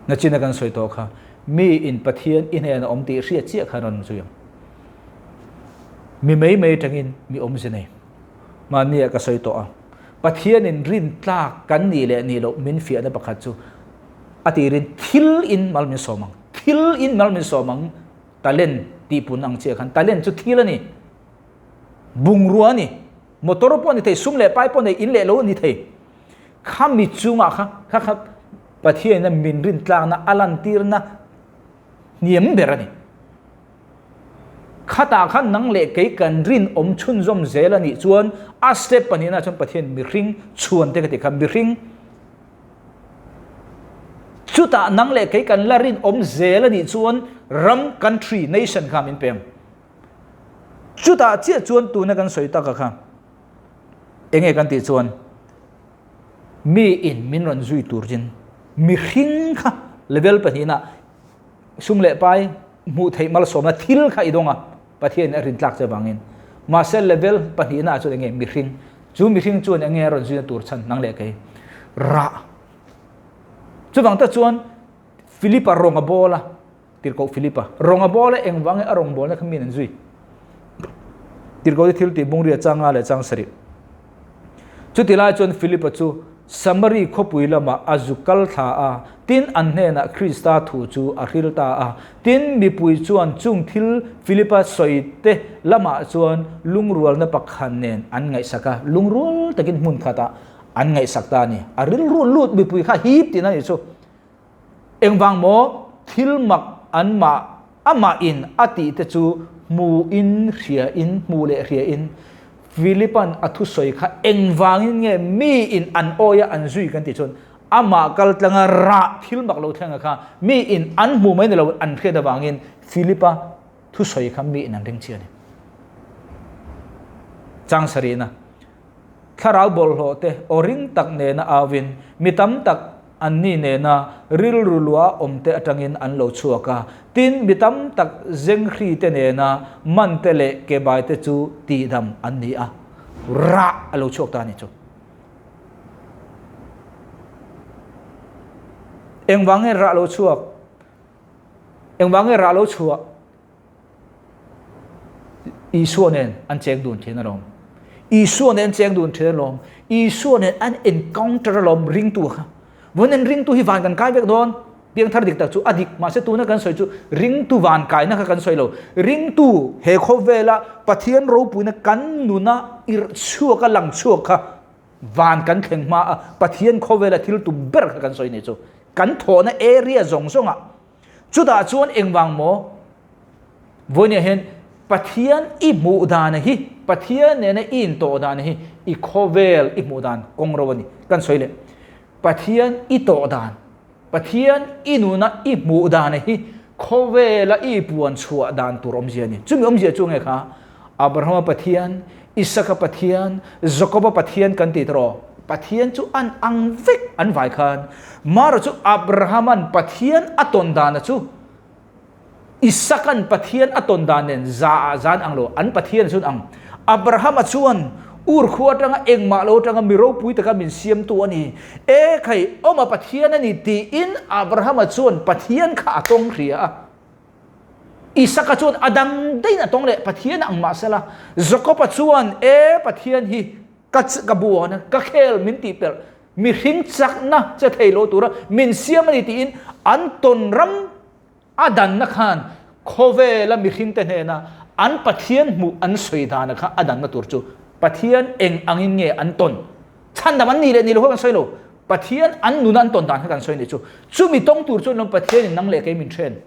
Nachina kan sawi tawh kha, mi in Pathian i hnenah awm tih hriat chiah khan rawn zui ang. Mi mai mai atangin mi awmze nei. Mahnia ka sawi tawh a, Pathianin rin tlak kan nih leh nih loh min fiahna pakhat chu a tirin thil in mal min sawm ang. Thil in mal min sawm ang, talent tih pun ang chiah khan talent chu thil a ni. Bungrua a ni. Motor pawh a ni thei, sum leh pai pawh a ni, in leh lo a ni thei. Kha mi chungah kha kha kha Pathianin min rin tlakna a lantirna. hniam ber a ni. Khatah khan nang leh kei kan rinawm chhunzawm zel a nih chuan a step pahnihna chuan Pathian mihring chhuan te ka tih kha mihring chutah nang leh kei kan la rinawm zel a nih chuan ram, country, nation kha min pe ang. Chutah chiah chuan tuna kan sawi taka kha enge kan tih chuan mi in min rawn zui tur chin mihring kha level pahnihna sum leh pai hmuh theih malsawmna thil kha i dawng a, Pathianin a rintlak che vangin. Mahse level pahnihna ah chuan enge mihring, chu mihring chuan enge a rawn zuina tur chhan nang leh kei rah. Chuvang tak chuan Philipa rawng a bawl a, tirhkoh Philipa rawng a bawl a, engvang nge a rawng bawlna kha min an zui? Tirhkoh te thil tih bungria chang nga leh chang sarih. Chuti lai chuan Philipa chu Samari khawpui lamah a zu kal thla a, tin an hnenah Krista thu chu a hril ta a. Tin, mipui chuan chung thil Philipa sawi te lamah chuan lungrualna pakhat nen an ngaihsak a, lungrual takin hmun khatah an ngaihsak ta a ni. A rilru lut mipui kha hip tihna a nih chu. Engvang maw thil mak an mah amah in a tih te chu hmu in hria in hmu leh hria in Philipan a thusawi kha engvangin nge mi in an awi a an zui kan tih chuan amah kal tlanga rah thil mak lo thlenga kha mi in an hmu mai ni lo an hriat avangin Philipa thusawi kha mi in an ring chi a ni. Chang sarihna. Thlarau bawlhhlawh te aw ring tak nena auin mi tam tak anni nena rilru lua awm te atangin an lo chhuak a. Tin, mi tam tak zenghri te nena man te leh kebai te chu tihdam an ni a, rah a lo chhuak ta a ni chu. Engvang nge rah lo chhuak? Engvang nge rah lo chhuah? Isua nen an cheng dun thin alawm. Isua nen an cheng dun thin alawm. Isua nen an encounter alawm ringtu kha. Vawiin an ringtu hi van kan kai vek dawn. Piangthar dik tak chu a dik. Mahse tuna kan sawi chu ringtu van kaina kha kan sawi lo. Ringtu he khawvela Pathian ropuina kan nuna irh chhuak a lang chhuak kha van kan thleng hma a Pathian khawvela thil tum ber kha kan sawi ni chu. Kan thawhna area zawng zawngah Chutah chuan engvang maw? Vawinia hian Pathian i hmuh dan hi, Pathian nena i intawh dan hi i khawvel i hmuh dan kawng ro a ni. Kan sawi leh. Pathian i tawh dan, Pathian i nuna i hmuh dan hi khawvela i puan chhuah dan tur awmzia a ni. Chumi awmzia chu nge kha? Abrahama Pathian, Isaka Pathian, Jakoba Pathian kan ti tawh. Pathian chu an ang vek an vai khan. Mara chu Abrahaman Pathian a tawn dana chu Isakan Pathian a tawn dan nen za ah zan ang lo, an Pathian chuan ang. Abrahama chuan Ur khua atanga engmah lo atanga mi ropui taka min siamtu a ni. E khai, awma Pathian a ni tiin Abrahama chuan Pathian kha a tawng hria a. Isaka chuan a dang daihin a tawng leh, Pathian ang mah sela. Jakoba chuan, E Pathian hi ka ka buan a, ka khel min tih pelh, mihring chakna che thei lo tura min siam a ni tiin an tawn ram a danna khan khawvela mihringte hnena an Pathian hmuh an sawi dana kha a danna tur chu Pathian eng angin nge an tawn chhandam an nih leh nih loh kha kan sawi lo. Pathian an nuna an tawn dan kha kan sawi nih chu. Chumi tawng tur chuan lawm Pathianin nang leh kei min then.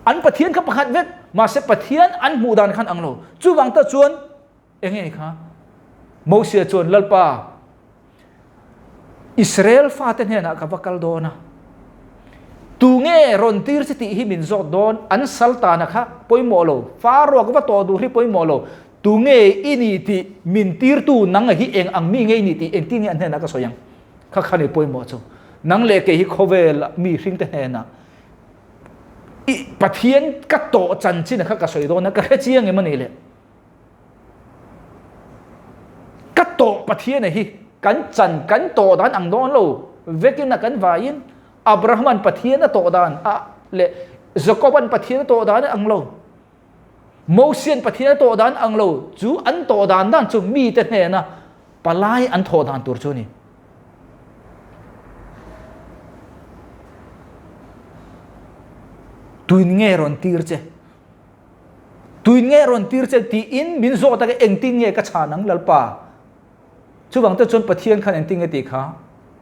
An Pathian kha pakhat vek, mahse Pathian an hmuh dan khan ang lo. Chuvang ta chuan enge kha? Mosia chuan Lalpa Israel fate hnenah ka va kal dawn a. Tu nge rawn tir che tih hi min zawt dawn, an sal tana kha pawimawh lo, Pharaoh ka va tawh duh hi pawimawh lo, tu nge i ni tih min tirtu nang hi eng ang mi nge i ni tih engtin nge an hnenah ka sawi ang? Kha kha ni pawimawh chu. Nang leh kei hi khawvel mi hringte hnenah i Pathian ka tawh chanchin kha ka sawi dawn a, ka hre chiang em a nih le? Ka tawh Pathian hi kan chan kan tawh dan ang dawn lo vekin a kan vaiin Abrahaman Pathian a tawh dan a leh Jacoban Pathian a tawh dan ang lo Mosian Pathian a tawh dan ang lo chu an tawh dan dan chu mite hnena palai an thawh dan tur chu ni. Tuin nge rawn tir che? Tuin nge rawn tir che tiin min zawt a engtin nge ka chhan ang Lalpa? Chuvang te chuan Pathian khan engtin nge tih kha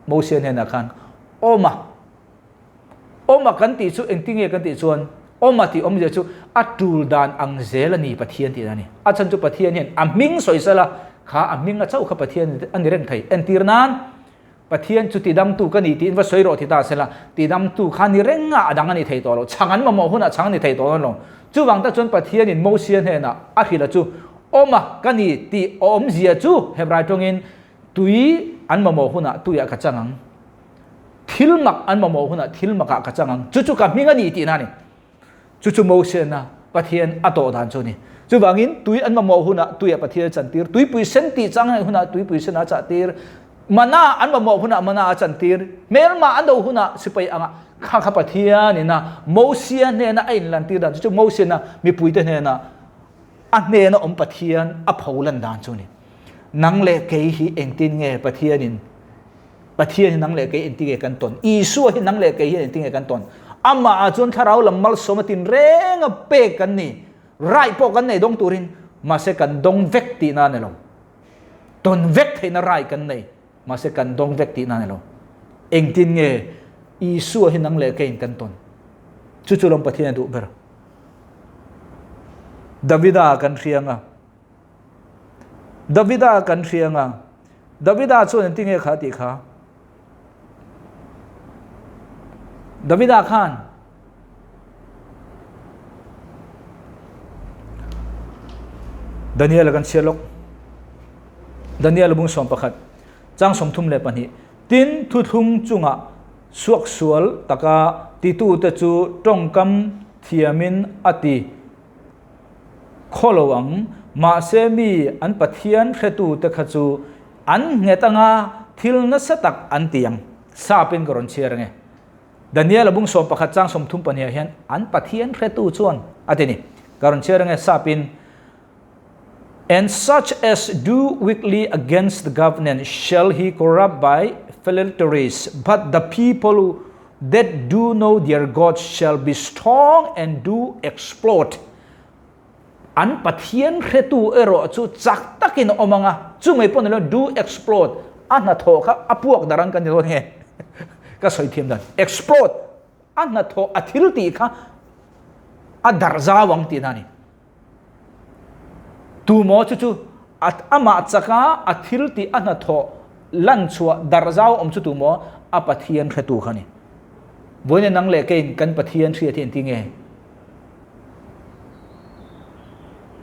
Mosia hnenah khan awm a. Awma kan tih chu engtinge kan tih chuan awma tih awmzia chu a tul dan ang zel a ni Pathian tih a ni. A chhan chu Pathian hian a hming sawi sela kha a hming a chauh kha Pathian a ni reng thei. Entir nan Pathian chu tidamtu ka ni tiin va sawi rawh ti ta sela tidamtu kha ni reng a a dang a ni thei tawh lo. Chhang an mamawh hunah chhang a ni thei tawh dawn lo. Chuvang tak chuan Pathianin Mosia hnenah a hrilh a chu awma ka ni tih awmzia chu Hebrai tawngin tui an mamawh hunah tuiah ka chang ang. Thil mak an mamawh hunah thil makah ka chang ang. Chu chu ka hming a ni tihna a ni. Chu chu Mosiana Pathian a tawh dan chu a ni. Chuvangin tui an mamawh hunah tuiah Pathian a chantir, tuipui sen tih chang a hunah tuipui sen a chahtir, mana an mamawh hunah mana a chantir, hmelma an do hunah sipai anga kha kha Pathianina Mosia hnena a inlantir dan chu chu Mosiana mipuite hnena a hnena awm Pathian a pholan dan chu a ni. Nang leh kei hi engtin nge Pathianin Pathian hi nang leh kei engtin nge kan tawn? Isua hi nang leh kei hian engtin nge kan tawn? Amah ah chuan thlarau lam malsawm a tin reng a pek kan ni. Rai pawh kan nei dawng turin, mahse kan dawng vek tihna a ni lo. Tawn vek theihna rai kan nei, mahse kan dawng vek tihna a ni lo. Engtin nge Isua hi nang leh keiin kan tawn? Chu chu lawm Pathian a duh ber. Davida kan hria anga. Davida kan hria anga. Davida chuan engtin nge kha a tih kha? Davida khan Daniel kan chhiar lawk. Daniel bung 11 chang 32 tin thuthlung chunga suak sual taka titute chu tawngkam thiamin a ti Khaw lo ang, mahse mi an Pathian hretute kha chu an nghet anga thil nasa tak an ti ang. Sapin ka rawn chhiar ange. Daniel a bung 11 chang 32 ah hian an Pathian hretu chuan a ti ni. Ka rawn chhiar ange sapin, And such as do wickedly against the government shall he corrupt by phylacteries, but the people that do know their God shall be strong and do exploit. An Pathian hretu erawh chu chak takin a awm ang a, chu mai pawh ni lo do exploit a hnathawh kha a puak dar ang kan ni dawn nge ka sawi thiam dan exploit a hnathawh a thil tih kha a darh zau ang tihna a ni. Tu maw chu chu amah chaka a thil tih a hnathawh lan chhuah darh zau awm chu tu maw a Pathian hretu kha ni. Vawiin nang leh keiin kan Pathian hriat hi engti nge?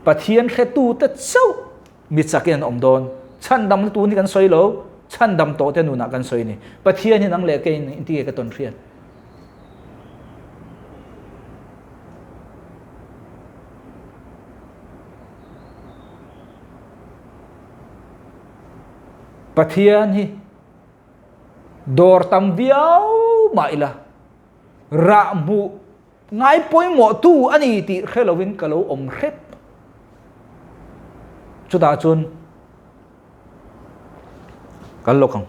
Pathian hretu te chauh mi chakin an awm dawn. Chhandamna tun hi kan sawi lo, chhandam tawh te nunah kan sawi ni. Pathian hi nang leh keiin engti nge ka tawn hriat? Pathian hi dawr tam viau mah ila rah hmuh ngai pawimawh tu a ni tih hre lovin ka lo awm hrep. Chutah chuan Kal lawk ang.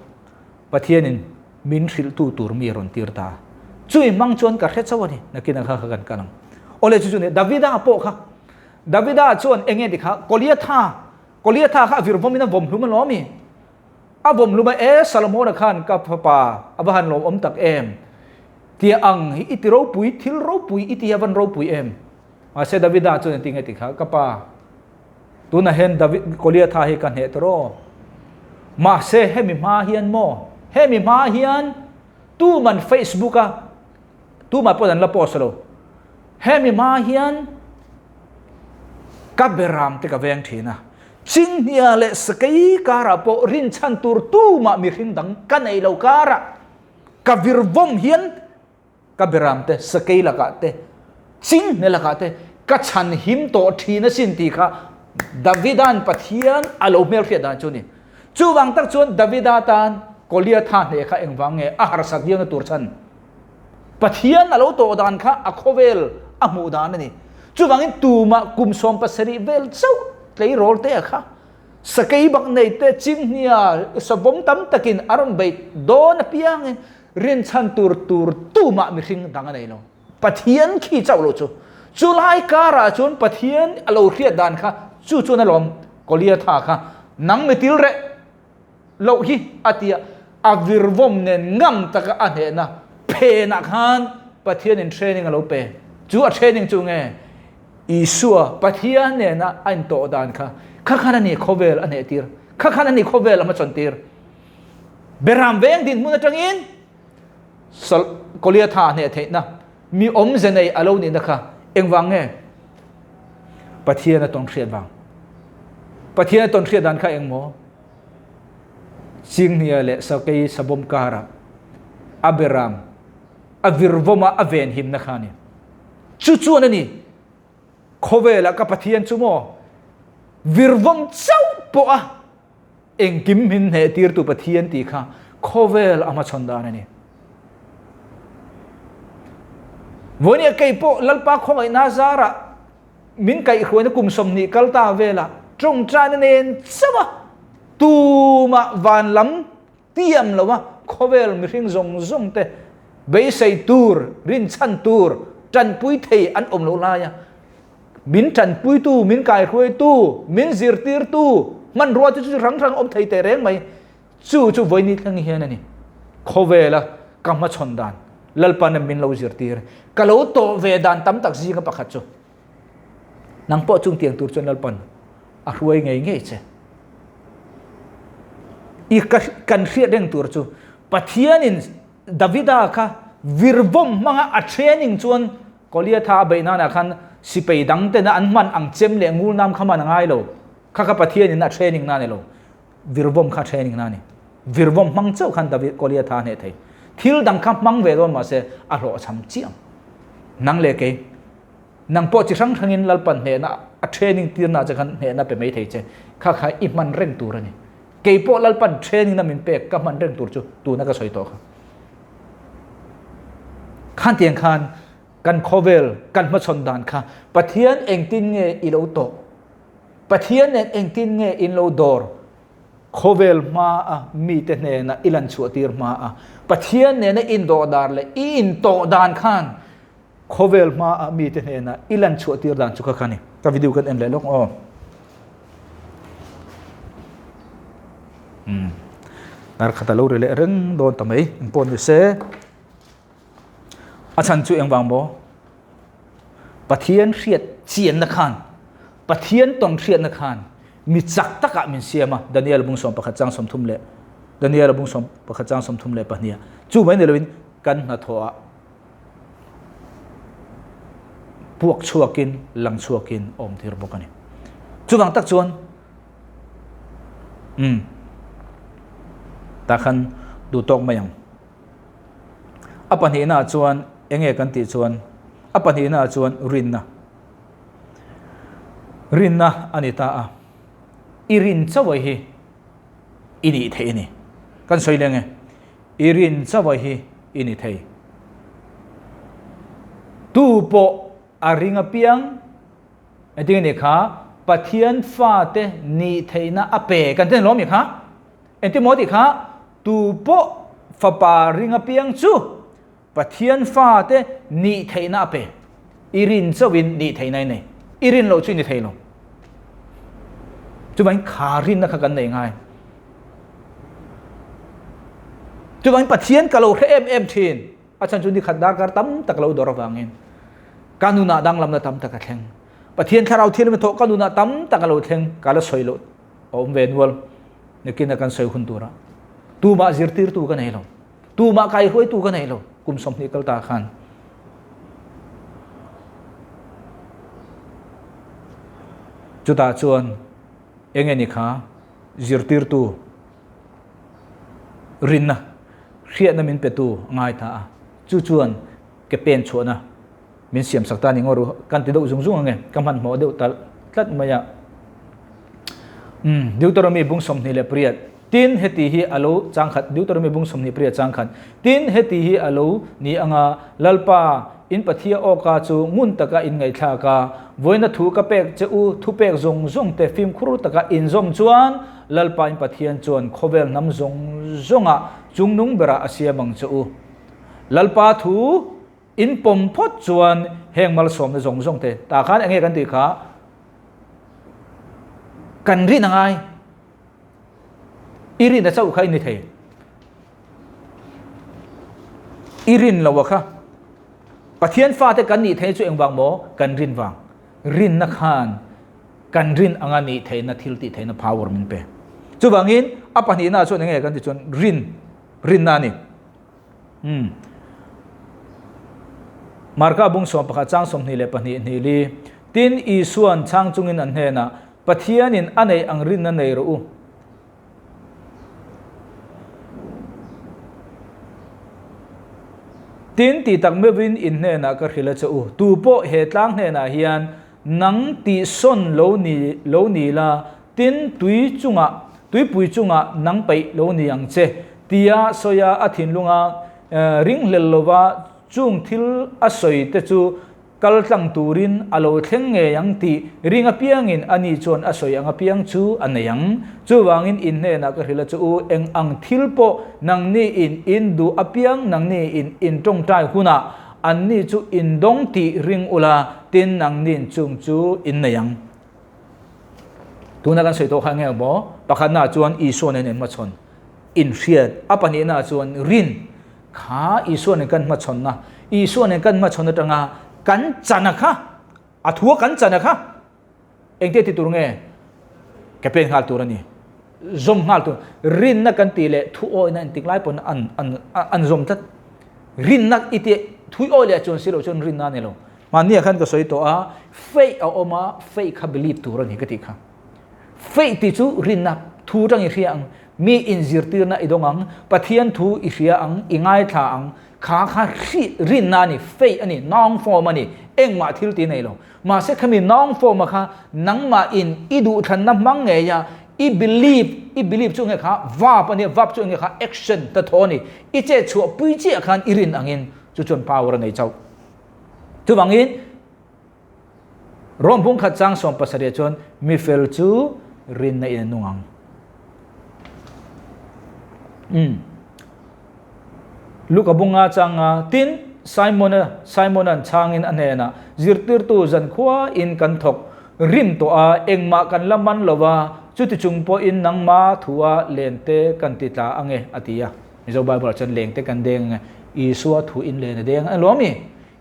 Pathianin min hrilhtu tur mi a rawn tir ta. Chui hmang chuan ka hre chauh a ni. Nakin a kha kha kan kal ang. Awle chu chu ni Davida pawh kha. Davida chuan enge ti kha Goliatha Goliatha kha a vir vawmin a vawm hlum alawm i. A vawm hlum a e Salomona khan ka fapa a va han lawm awm tak em. Tia ang hi i ti ropui thil ropui i ti hi a van ropui em. Mahse Davida chuan engtin nge ti kha ka pa Tunah hian David Goliatha hi ka hneh ta rawh. Mahse hemi hma hian maw? Hemi hma hian tuman Facebook a tumah pawh an la post lo. Hemi hma hian ka beram te ka veng thin a. Chinghnia leh sakei karah pawh rinchhan tur tumah mihring dang ka nei lo karah ka virvawm hian Ka beram te, sakei lakah te, chinghne lakah te ka chhan him tawh thin asin tih kha Davida'n Pathian a lo hmelhriat dan chu a ni. Chuvang tak chuan Davida tan Goliatha hneh kha engvang nge a harsat viauna tur chhan? Pathian a lo tawh dan kha a khawvel a hmuh dan a ni. Chuvangin tumah kum 70 vel chauh tleirawl te a kha sakei bak nei te, chinghnia savawm tam takin a rawn beih dawn apiangin Rinchhan tur tur tumah mihring dang a nei lo. Pathian khi chauh lo chu. Chu lai karah chuan Pathian a lo hriat dan kha chu chuan a lawm Goliatha kha nang mi til reh loh hi a tia a virvawm nen ngam taka a hnehna phenah khan. Pathianin training a lo pe. Chu a training chu nge? Isua, Pathian nena a intawh dan kha, kha khan a ni khawvel a hnehtir, kha khan a ni khawvel a hmachhawntir. Beram veng dinhmun atangin Goliatha hneh theihna mi awmze nei a lo nihna kha engvang nge? Pathian a tawn hriat vang. Pathian a tawn hriat dan kha engmaw? Chinghnia leh Sakei Sabawm karah a beram a virvawma a venhimna kha a ni. Chu chuan a ni, Khawvelah ka Pathian chu maw virvawm chauh pawha engkim min hnehtirtu Pathian tih kha khawvel a hmachhawn dan a ni. Vawinia kei pawh Lalpa khawngaihna zarah min kaihhruaina kum 20 kal ta velah tawngtaina nen chauha tumah van lam tiam lo a khawvel mihring zawng zawng te beisei tur, rinchhan tur, tanpui thei an awm loh laia min tanpuitu, min kaihruaitu, min zirtirtu hmanrua te chu rang rang awm thei teh reng mai. Chu chu vawiini thleng hian a ni. Khawvela ka hmachhawn dan Lalpa'n min lo zirtir. Ka lo tawh ve dan tam tak zinga pakhat chu nang pawh chung tiang tur chuan Lalpa'n a hruai ngei ngei che. I ka kan hriat reng tur chu Pathianin Davida kha virvawm hmanga a training chuan Goliatha a beih nanah khan sipai dang tena an hman ang chem leh ngul nam kha hman a ngai lo. Kha kha Pathianin a training na ni lo. Virvawm kha training na ni. Virvawm hmang chauh khan David Goliatha a hneh thei. Thil dang kha hmang ve dawn mahse a hlawhchham chiang. Nang leh kei Nang pawh chi hrang hrangin Lalpan hnehna a training tirna che khan hnehna pe mai thei che. Kha kha i hman reng tur a ni. Kei pawh Lalpan training na min pek ka hman reng tur chu tuna ka sawi tawh kha. Khan tiang khan kan khawvel kan hmachhawn dan kha Pathian engtin nge i lo tawh? Pathian nen engtin nge in lo dawr? Khawvel hma a mite hnena i lan chhuah tir hma a Pathian nena indawh dar leh i intawh dan khan Khawvel hma a mite hnena i lan chhuah tir dan chu kha kha ni. Ka video kan en leh lawk aw. Hmm. Dar khat a lo ri leh reng dawn ta mai. Eng pawh ni se. A chhan chu engvang maw? Pathian hriat chianna khan, Pathian tawn hriatna khan mi chak takah min siam a, Daniel bung 11 chang 30 leh Daniel bung 11 chang 32. Chu mai ni loin kan hnathawh ah puak chhuakin lang chhuakin awm tir bawk a ni. Chuvang tak chuan um tah khan duh tawk mai ang. A pahnihna ah chuan enge kan tih chuan a pahnihna ah chuan rinna. Rinna a ni ta a, i rin chauh hi i nih theih a ni. Kan sawi leng e. I rin chauh hi i ni thei. Tu pawh a ring apiang, engtin nge ni kha, Pathian fate nih theihna a pe kan ti lawm mi kha? Engtin maw tih kha, tu pawh fapa ring apiang chu Pathian fate nih theihna a pe. I rin chauhin nih theihna i nei. I rin loh chu i ni thei lo. Chuvangin kha rinna kha kan nei ngai. Chuvangin Pathian ka lo hre em em thin. A chhan chu ni khat darkar tam tak lo dawr avangin ka nunah danglamna tam tak a thleng. Pathian thlarau thianghlim thawh ka nunah tam tak a lo thleng. Ka la sawi loh a awm ve nual. Nakin a kan sawi hun turah. Tumah zirtirtu ka nei lo. Tumah kaihruaitu ka nei lo kum 20 kal ta khan. Chutah chuan enge ni kha zirtirtu rinna hriatna min petu ngai ta a. Chu chuan ke pen chhuahna min siam sak ta ni ngawr kan ti deuh zung zung ange ka hmanhmawh deuh tal tlat mai a. Deuteronomy bung 28 Tin, heti hi a lo chang khat, Deuteronomy bung 28 chang khat, Tin, heti hi a lo ni anga, Lalpa, in Pathia awka chu ngun taka in ngaihthlak a, vawiina thu ka pek che u, thupek zawng zawng te fimkhur taka in zawm chuan, Lalpa in Pathian chuan khawvel hnam zawng zawngah chungnung berah a siam ang che u. Lalpa thu in pawm phawt chuan heng malsawmna zawng zawng te, tah khan enge kan tih kha kan rin angai. I rin a chauh kha i ni thei. I rin lo a kha. Pathian fate kan nih theihna chu engvang maw? Kan rin vang. Rinna khan kan rin anga nih theihna thil tih theihna power min pe. Chuvangin a pahnihna chuan enge kan ti chuan rin rinna a ni. Um. Marka bung sawm pakhat chang 22 hnih li Tin Isuan chhang chungin an hnenah Pathianin a neih ang rinna nei rawh u. Tin ti tak meuhin in hnenah ka hrilh a che u. Tu pawh he tlang hnenah hian nang tihsawn lo ni lo ni la, tin tui chungah tuipui chungah nang peih lo ni ang che, tia sawia a thinlunga ringhlel lova chung thil a sawi te chu Kal tlang turin a lo thleng ngei ang tih ring apiangin ani chuan a sawi ang apiang chu a nei ang. Chuvangin in hnenah ka hrilh a chu u, eng ang thil pawh nangni in in duh apiang nangni in in tawngtai hunah anni chu in dawng tih ring ula, tin nangni'n chung chu in nei ang. Tuna kan sawi tawh kha enge maw? Pakhatnaah chuan Isua nen inhmachhawn, inhriat, a pahnihnaah chuan rin. Kha Isua nen kan hmachhawnna, Isua nen kan hmachhawn atanga kan chana kha, a thua kan chana kha engte ti tur nge? Ke pen nghal tur a ni. Zawm nghal tur. Rinna kan tih leh thu awihna intik lai pawn an an an zawm tlat. Rinna i tih thui awih leh chuan si loh chuan rinna a ni lo. Mahnia khan ka sawi tawh a, faith a awm a, faith kha believe tur a ni ka tih kha. Faith tih chu rinna thu atang i hria ang, mi inzirtirna i dawng ang, Pathian thu i hria ang, i ngaithla ang, kha kha rinna a ni, faith a ni, noun form a ni, engmah thil ti nei lo. Mahse khami noun form a kha nangmah in i duhthlanna hmang ngei a, i believe, i believe chu enge kha verb a nia, verb chu enge kha action hnathawh a ni, i chet chhuah pui chiah khan i rin angin chu chuan power a nei chauh. Chuvangin Rom bung khat chang 17 chuan mi fel chu rinna in a nung ang. Um. Luka bunga changa tin Simona Simonan changin a hnenah zirtirtu zankhua in kan thawk rim tawh a engmah kan la man lova chuti chung pawhin nangma thua lente kan ti tla ange a ti a. Mizo Bible ah chuan lengte kan deng ange Isua thu in len a deng a lawm i.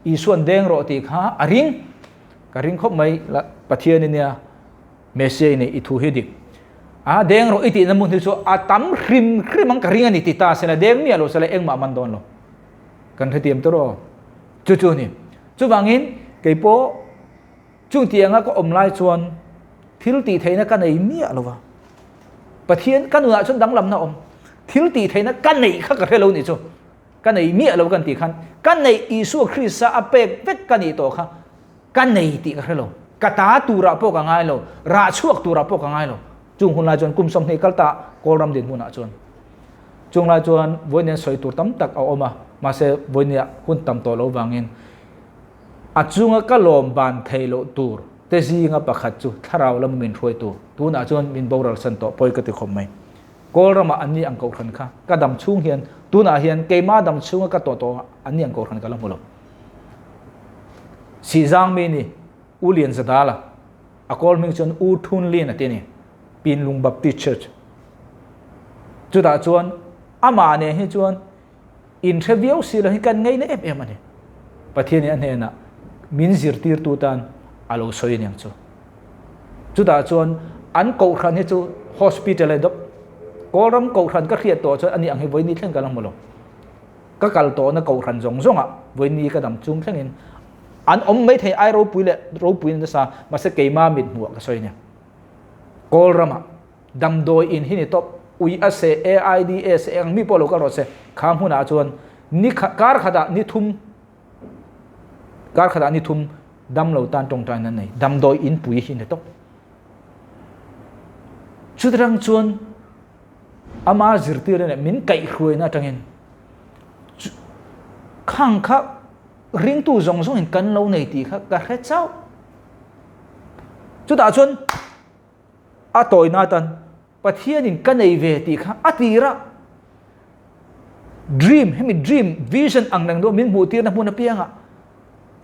Isuan deng rawh tih kha a ring. Ka ring khawp mai la Pathian i nia Messiah i nei i thu hi dik. A deng rawh i tihna hmun hi chu a tam hrim hrim ang ka ring a ni ti ta sela deng miah lo sela engmah man dawn lo. Kan hrethiam tur aw. Chu chu ni. Chuvangin kei pawh chung tih anga ka awm lai chuan thil tih theihna ka nei miah lo va. Pathian ka nunah chuan danglamna awm. Thil tih theihna ka neih kha ka hre lo nih chu. Ka nei miah lo kan tih khan ka neih Isua Krista a pek vek ka nih tawh kha ka nei tih ka hre lo. Ka ta turah pawh ka ngai lo, rah chhuak turah pawh ka ngai lo. Chung hun lai chuan kum 20 kal ta Kawlram dinhmunah chuan chung lai chuan vawiin sawi tur tam tak a awm a, mahse vawiin hun tam tawh lo vangin a chunga ka lawm ban thei loh tur te zinga pakhat chu thlarau lama min hruaitu tunah chuan min boral san tawh pawi ka ti khawp mai. Kawlramah an ni ang kohhran kha ka dam chhung hian tunah hian keima dam chhunga ka tawh tawh an ni ang kohhran ka la hmu lo. Sihzang mi ni U Lian Zadala a kawl hming chuan U Thun Lin a ti ni Pinlung Baptist Church. Chutah chuan amah nen hi chuan in hre viau si lo hi kan ngaina em em a ni. Pathianin a hnenah min zirtirtu tan a lo sawi aniang chu. Chutah chuan an kohhran hi chu hospital e dawp. Kawlram kohhran ka hriat tawh chuan ani ang hi vawiin thleng ka la hmu lo. Ka kal tawhna kohhran zawng zawngah vawiin ka dam chung thlengin an awm mai thei ai ropui leh ropui nasa mahse keima mit hmuh ka sawi ania. Kawlramah damdawi in hi ni tawp ui a se AIDS eng mi pawh lo kal rawh se kha hmunah chuan ni kar khatah ni thum kar khatah ni thum dam lo tan tawngtai nan nei damdawi in pui hi ni tawp chutirang chuan ama zirtir nen min kaih hruaina atangin khang kha ringtu zawng zawng in kan lo nei tih kha ka hre chauh chutah chuan A tawina atan Pathianin ka nei ve tih kha a tir a. Dream, hemi dream, vision ang reng deuh min hmuh tirna hmun apiangah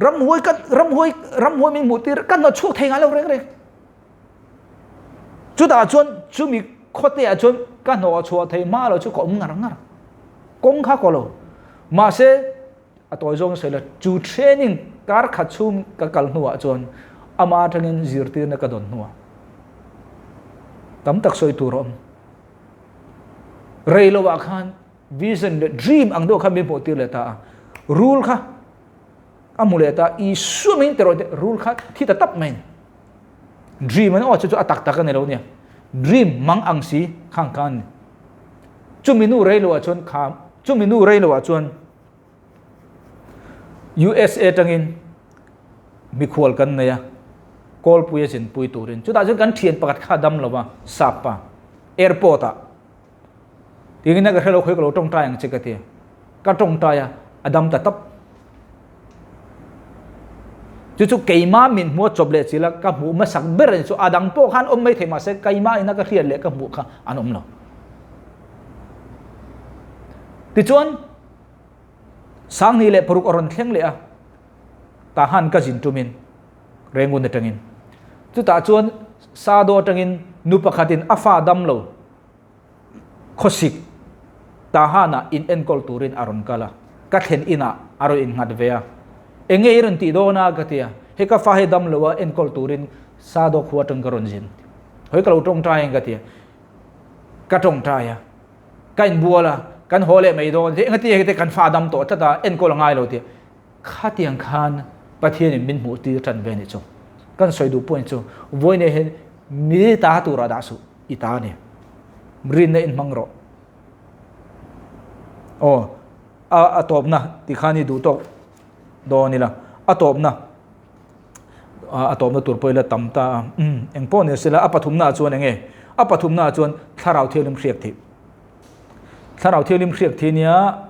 ramhuai ka ramhuai ramhuai min hmuh tir ka hnawt chhuak thei ngai lo reng reng. Chutah chuan chumi khawteah chuan ka hnawh chhuah thei hma lo chu ka awm ngar ngar. Kawng kha kaw lo. Mahse. A tawi zawng sawi la, chu training kar khat chhung ka kal hnuah chuan ama atangin zirtirna ka dawn hnuah tam tak sawi tur a awm. Rei lovah khan vision leh dream ang deuh khan min hmuh tir leh ta a. Rul kha a hmu leh ta, Isua min ti rawh teh, rul kha thi ta tap mai a ni. Dream an aw chu chu a tak tak a ni lo nia. Dream mang ang si khang kha a ni. Chumi nu rei lovah chuan kha chumi nu rei lovah chuan USA tangin mikhual kan nei a, Kawlpui a zinpui turin. Chutah chuan kan thian pakhat kha a dam lo va, sap pa, airport ah. Tingin a ka hre lo khawi ka lo tawngtai ang che ka ti. Ka tawngtai a, a dam ta tap. Chu chu keima min hmua chawp leh chila ka hmuh hmasak ber a ni chu. A dang pawh khan awm mai thei mahse keima ina ka hriat leh ka hmuh kha an awm lo. Tichuan, 2006 a rawn thleng leh a, Tahan ka zin tumin Rengun atangin. Chutah chuan Sado atangin nu pakhatin a fa dam lo khawsik Tahanah in enkawl turin a rawn kal a, ka thlen inah a rawn innghat ve a. Eng nge i rawn tih dawn a? ka ti a, He ka fa hi dam lo a, enkawl turin Sado khua atang ka rawn zin. Hawi ka lo tawngtai ang ka ti a, ka tawngtai a. Ka inbual a, kan haw leh mai dawn. Engati nge heti kan fa dam tawh tlat a, enkawl a ngai lo tih. Khatiang khan Pathianin min hmuh tir tan ve a nih chu. Kan sawi duh point chu, vawiin hian mi ta turah dah suh, i ta a ni. Rinna in hmang rawh. Aw, a a tawpna ti khan i duh tawk dawn ila, a tawpna a tawpna tur pawh ila tam ta a. Eng pawh ni sela, a pathumnaah chuan eng nge? A pathumnaah chuan Thlarau Thianghlim hriak theih. Thlarau Thianghlim hriak thih nia,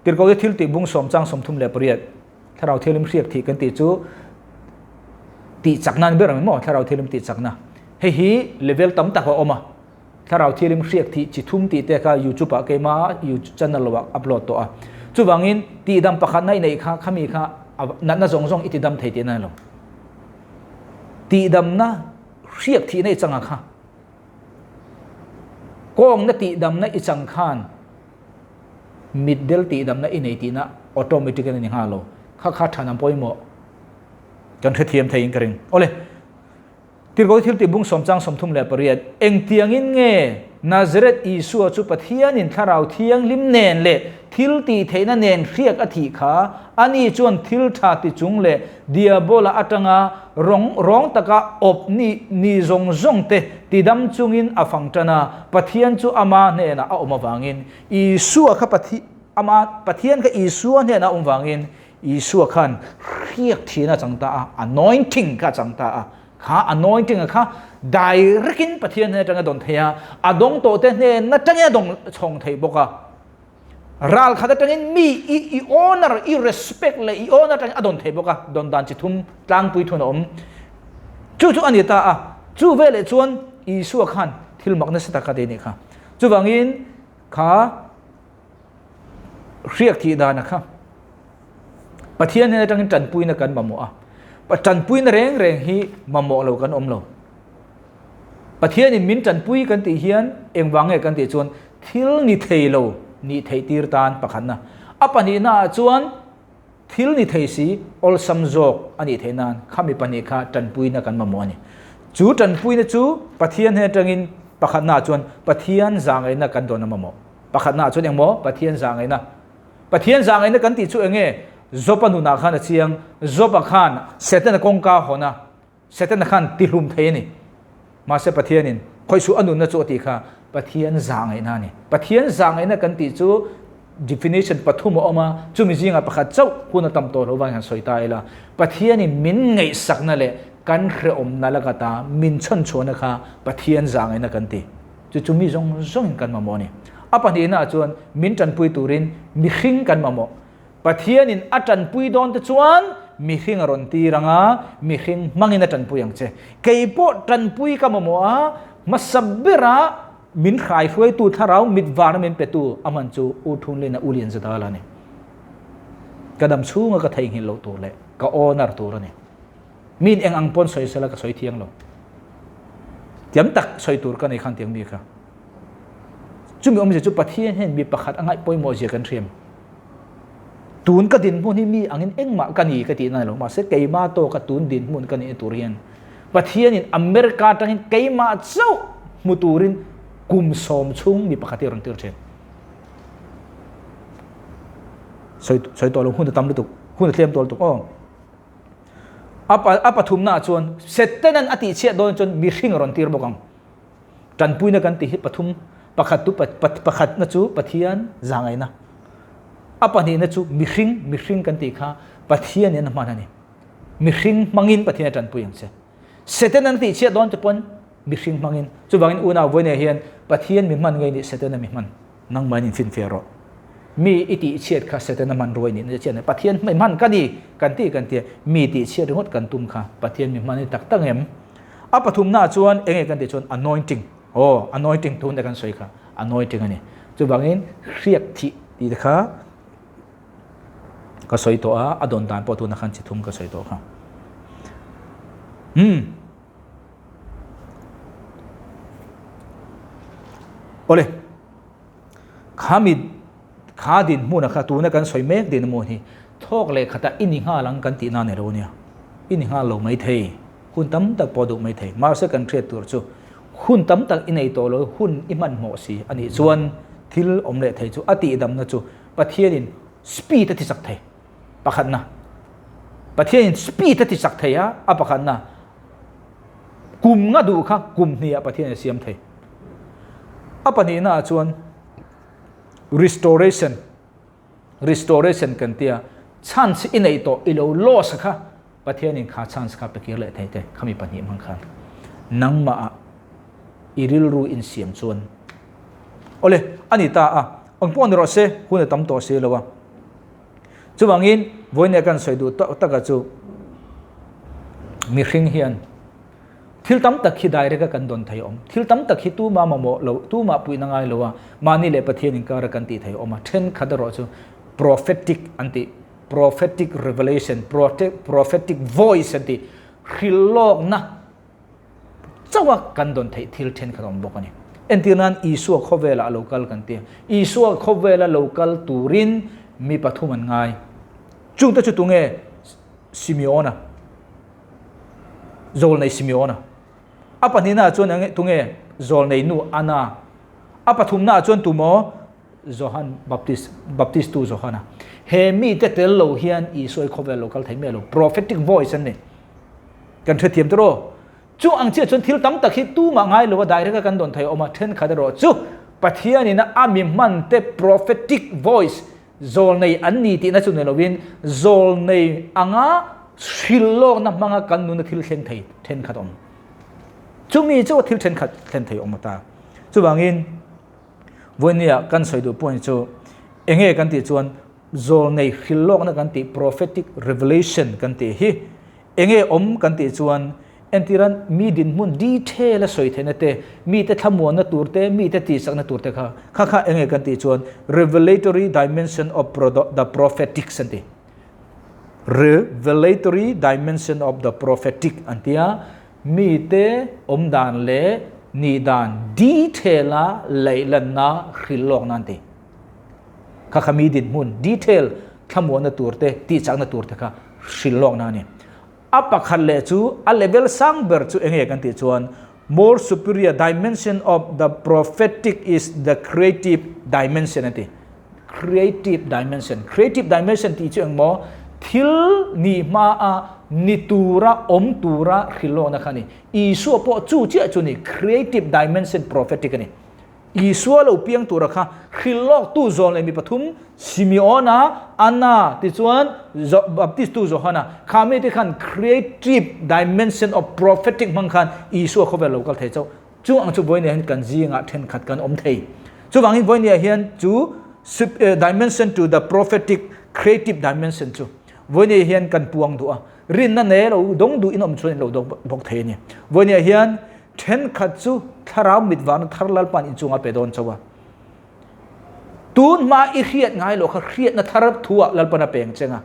Tirhkohte thil tih bung sawm chang 38, Thlarau Thianghlim hriak thih kan tih chu tih chakna ni ber ang maw? Thlarau Thianghlim tih chakna. Hei hi level tam tak a awm a. Thlarau Thianghlim hriak thih chi thum tih te kha YouTube ah keima YouTube channel lo ah upload tawh a. Chuvangin tihdam pakhatna i neih kha khami kha natna zawng zawng i tidam thei tihna a ni lo. Tihdamna hriak thihna i changa kha kawngna tihdamna i chang khan mitdel tihdamna i nei tihna automatic a ni nghal lo. Kha kha than ang pawimawh kan hrethiam theiin ka ring. Awle. Tirhkoh thil tih bung sawm chang 38, Engtiangin nge Nazareth Isua chu Pathianin Thlarau Thianghlim nen leh thil tih theihna nen hriak a thih kha? Ani chuan thil tha ti chung leh Diabola atanga rawng rawng taka awp ni ni zawng zawng te tidam chungin a fang tan a, Pathian chu ama hnenah a awm avangin Isua kha Pathi ama Pathian kha Isua hnenah a awm vangin Isua khan hriak thihna a chang ta a, anointing kha a chang ta a. Kha anointing a kha direct in Pathian hnen atanga a dawn thei a, a dawng tawh te hnen atangin a dawng chhawng thei bawk a. Ral khat atangin mi i i honor, i respect leh i honor atangin a dawn thei bawk a, dawn dan chi thum tlangpui thun a awm. Chu chu a ni ta a, chu veleh chuan Isua khan thil mak nasa tak a ti a nih kha. Chuvangin kha hriak thih dana kha Pathian hnen atangin tanpuina kan mamawh a, tanpuina reng reng hi mamawh lo kan awm lo. Pathianin min tanpui kan tih hian engvang nge kan tih chuan thil ni thei lo nih theih tir tan pakhatna. A pahnihna ah chuan thil ni thei si awlsam zawk a nih theih nan khami pahnih kha tanpuina kan mamawh a ni. Chu tanpuina chu Pathian hnen atangin pakhatna ah chuan Pathian zahngaihna kan dawn a mamawh. Pakhatna ah chuan engmaw? Pathian zahngaihna. Pathian zahngaihna kan tih chu eng nge? Job-a nunah khan a chiang. Job-a khan Setana kawngka a hawn a, Setana khan tihlum thei a ni. Mahse Pathianin khawihsuh a nunna chu a tih kha Pathian zahngaihna a ni. Pathian zahngaihna kan tih chu definition pathum a awm a, chumi zingah pakhat chauh hun a tam tawh lo vangin han sawi ta ila. Pathianin min ngaihsakna leh kan hrehawmna laka ta min chhawnchhuahna kha Pathian zahngaihna kan ti. Chu chu mi zawng zawngin kan mamawh a ni. A pahnihnaah chuan min tanpui turin mihring kan mamawh. Pathianin a tanpui dawn te chuan mihring a rawn tir ang a, mihring hmangin a tanpui ang che. Kei pawh tanpui ka mamawh a, hmasa bera min hraihruaitu thlarau mit varna min petu a hman chu U Thunlina U Lianzadala a ni. Ka dam chhunga ka theihnghilh loh tur leh ka honour tur a ni. Min eng ang pawn sawi sela ka sawi thiang lo. Tiam tak sawi tur ka nei khan tiang mi kha. Chumi awmzia chu Pathian hian mi pakhat a ngaih pawimawh zia kan hriam. Tun ka dinhmun hi mi angin engmah ka ni ka tihna ni lo, mahse keimah tawka tun dinhmun ka nih tur hian Pathianin America atangin keimah chauh hmu turin kum sawm chhung mi pakhat hi a rawn tir thin. Sawi sawi tawh lo hun a tam lutuk, hun a tlem tawh lutuk aw. A a pathumnaah chuan Setanan a tihchhiat dawn chuan mihring a rawn tir bawk ang. Tanpuina kan tih hi pathum, pakhat tu pakhatna chu Pathian zahngaihna, a pahnihna chu mihring, mihring kan tih kha Pathianin a hman a ni. Mihring hmangin Pathian a tanpui ang che. Satan an tih chhiat dawn te pawn mihring hmangin. Chuvangin unau vawiinah hian Pathian mi hman ngei nih Satan a mi hman. Nangmah in finfiah rawh. Mi i tih chhiat kha Satan a hman ruai nih chian Pathian mi hman ka ni kan tih kan tia mi tih chhiat ringawt kan tum kha Pathian mi hman a ni tak tak em? A pathumna ah chuan enge kan tih chuan anointing aw anointing tun te kan sawi kha anointing a ni. Chuvangin hriak thih tih te kha ka sawi tawh a, a dawn dan pawh tunah khan chi thum ka sawi tawh kha. Hmm. Awle, kha mi kha dinhmun a kha tuna kan sawi mek dinhmun hi thawk leh khatah i ni nghal ang kan tihna ni lo nia. I ni nghal lo mai thei, hun tam tak pawh duh mai thei. Mahse kan hriat tur chu hun tam tak i nei tawh lo, hun i hmanhmawh si a nih chuan thil awm leh thei chu a tihdamna chu Pathianin speed a tichak thei pakhatna. Pathianin speed a tichak thei a, a pakhatna. Kum nga duh kha kum hnih ah Pathian a siam thei. A pahnihna ah chuan restoration, restoration kan tia chance i neih tawh i lo loss kha Pathianin kha chance kha pe kir leh thei te khami pahnih hmang khan nangmah ah i rilru in siam chuan awle a ni ta a eng pawh ni rawh se hun a tam tawh si lo a. Chuvangin vawinia kan sawi duh tak taka chu mihring hian thil tam tak hi direct a kan dawn thei awm. Thil tam tak hi tuma mamawh lo, tuma puihna ngai lo a, mahni leh Pathian inkara kan tih thei awm a. Thenkhat erawh chu prophetic an tih, prophetic revelation, prophetic voice an tih, hrilhlawkna chauh a kan dawn theih thil thenkhat a awm bawk a ni. Entir nan Isua khawvelah a lo kal kan ti a, Isua khawvela lo kal turin mi pathum an ngai. Chungte chu tunge? Simeona, Zawlnei Simeona. A pahnihnaah chuan eng tunge? Zawlnei nu Anna. A pathumnaah chuan tumaw? Johan Baptist, Baptistu Johana. He mite tel lo hian Isua i khawvel lo kal thei miah lo. Prophetic voice an ni. Kan hrethiam te rawh. Chu ang chiah chuan thil tam tak hi tumah ngai lo a direct a kan dawn thei a awm a, thenkhat erawh chu Pathianin a mi hman te prophetic voice zawlnei an ni tihna chu ni lovin zawlnei anga hrilhlawkna hmanga kan nuna thil thleng thei thenkhat awm. Chumi chu thil thenkhat thlen thei awm ata. Chuvangin Vawinia kan sawi duh point chu enge kan tih chuan zawlnei hrilhlawkna kan tih prophetic revelation kan tih hi enge awm kan tih chuan entiran mi dinhmun detail a sawi theihna te, mite thlamuanna tur te, mite tihchakna tur te kha kha kha enge kan tih chuan revelatory dimension of the prophetic an ti. Revelatory dimension of the prophetic an ti a, Mite awm dan leh nih dan detail a laihlanna hrilh lawk nan ti. Kha kha mi dinhmun detail thlamuanna tur te tihchakna tur te kha hrilh lawk na a ni. A pakhat leh chu a level sang ber chu enge kan tih chuan more superior dimension of the prophetic is the creative dimension a ti. Creative dimension, Creative dimension tih chu engmaw thil ni hmaa ni tura awm tura hrilhlawkna kha a ni. Isua pawh chu chiah chu ni, creative dimension prophetic a ni. Isua lo piang tura kha hrilhlawktu zawn leh mi pathum Simeona, Anna tichuan Baptistu Johana kha mite khan creative dimension of prophetic hmang khan Isua khawvel lo kal thei chauh. Chu ang chu vawinia hian kan zingah thenkhat kan awm thei. Chuvangin vawinia hian chu dimension to the prophetic creative dimension chu vawinia hian kan puang duh a, rinna nei lo dawng duh in awm chuan in lo dawng bawk thei a ni. Vawinia hian thenkhat chu thlarau mit vana thar Lalpa'n inchunga pe dawn chauh a. Tun hma i hriat ngai loh kha hriatna thar thuah Lalpan a peng cheng a.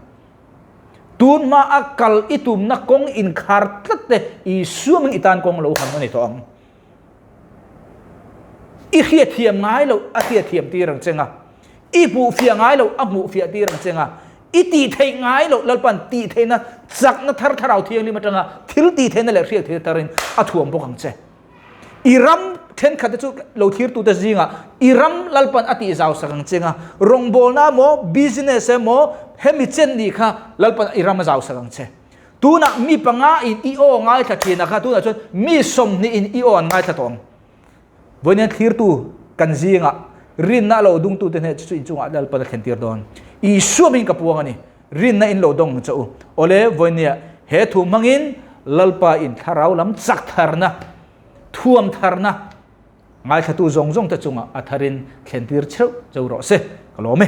Tun hma a kal i tumna kawng inkhar tlat te Isua ming i tan kawng lo han a ni tawh ang. I hriatthiam ngai loh a hriatthiam tir ang cheng a, i hmuhfiah ngai loh a hmuhfiah tir ang cheng a, I tih theih ngai loh Lalpan tih theihna chakna thar Thlarau Thianghlim atanga thil tih theihna leh hriat theihna tharin a thuam bawk ang che. I ram thenkhat te chu lo thirtute zingah i ram Lalpan a tih zau sak ang che nga, rawngbawlna emaw, business emaw hemi chen nih kha Lalpan i ram a zau sak ang che. Tunah mi panga in i aw ngaithla thin a kha tunah chuan mi 20 in i aw an ngaithla tawh ang. Vawiin thlirtu kan zingah rinna a lo dungtute hneh chu chu inchungah Lalpan a thlentir dawn. Isua hming ka puang a ni. Rinna in lo dawng ang che u. Awle, vawiinia he thu hmangin Lalpa in thlarau lam chak tharna, thuam tharna ngaithlatu zawng zawngte chungah a tharin thlentir cheuh cheu rawh se. Ka lawm e.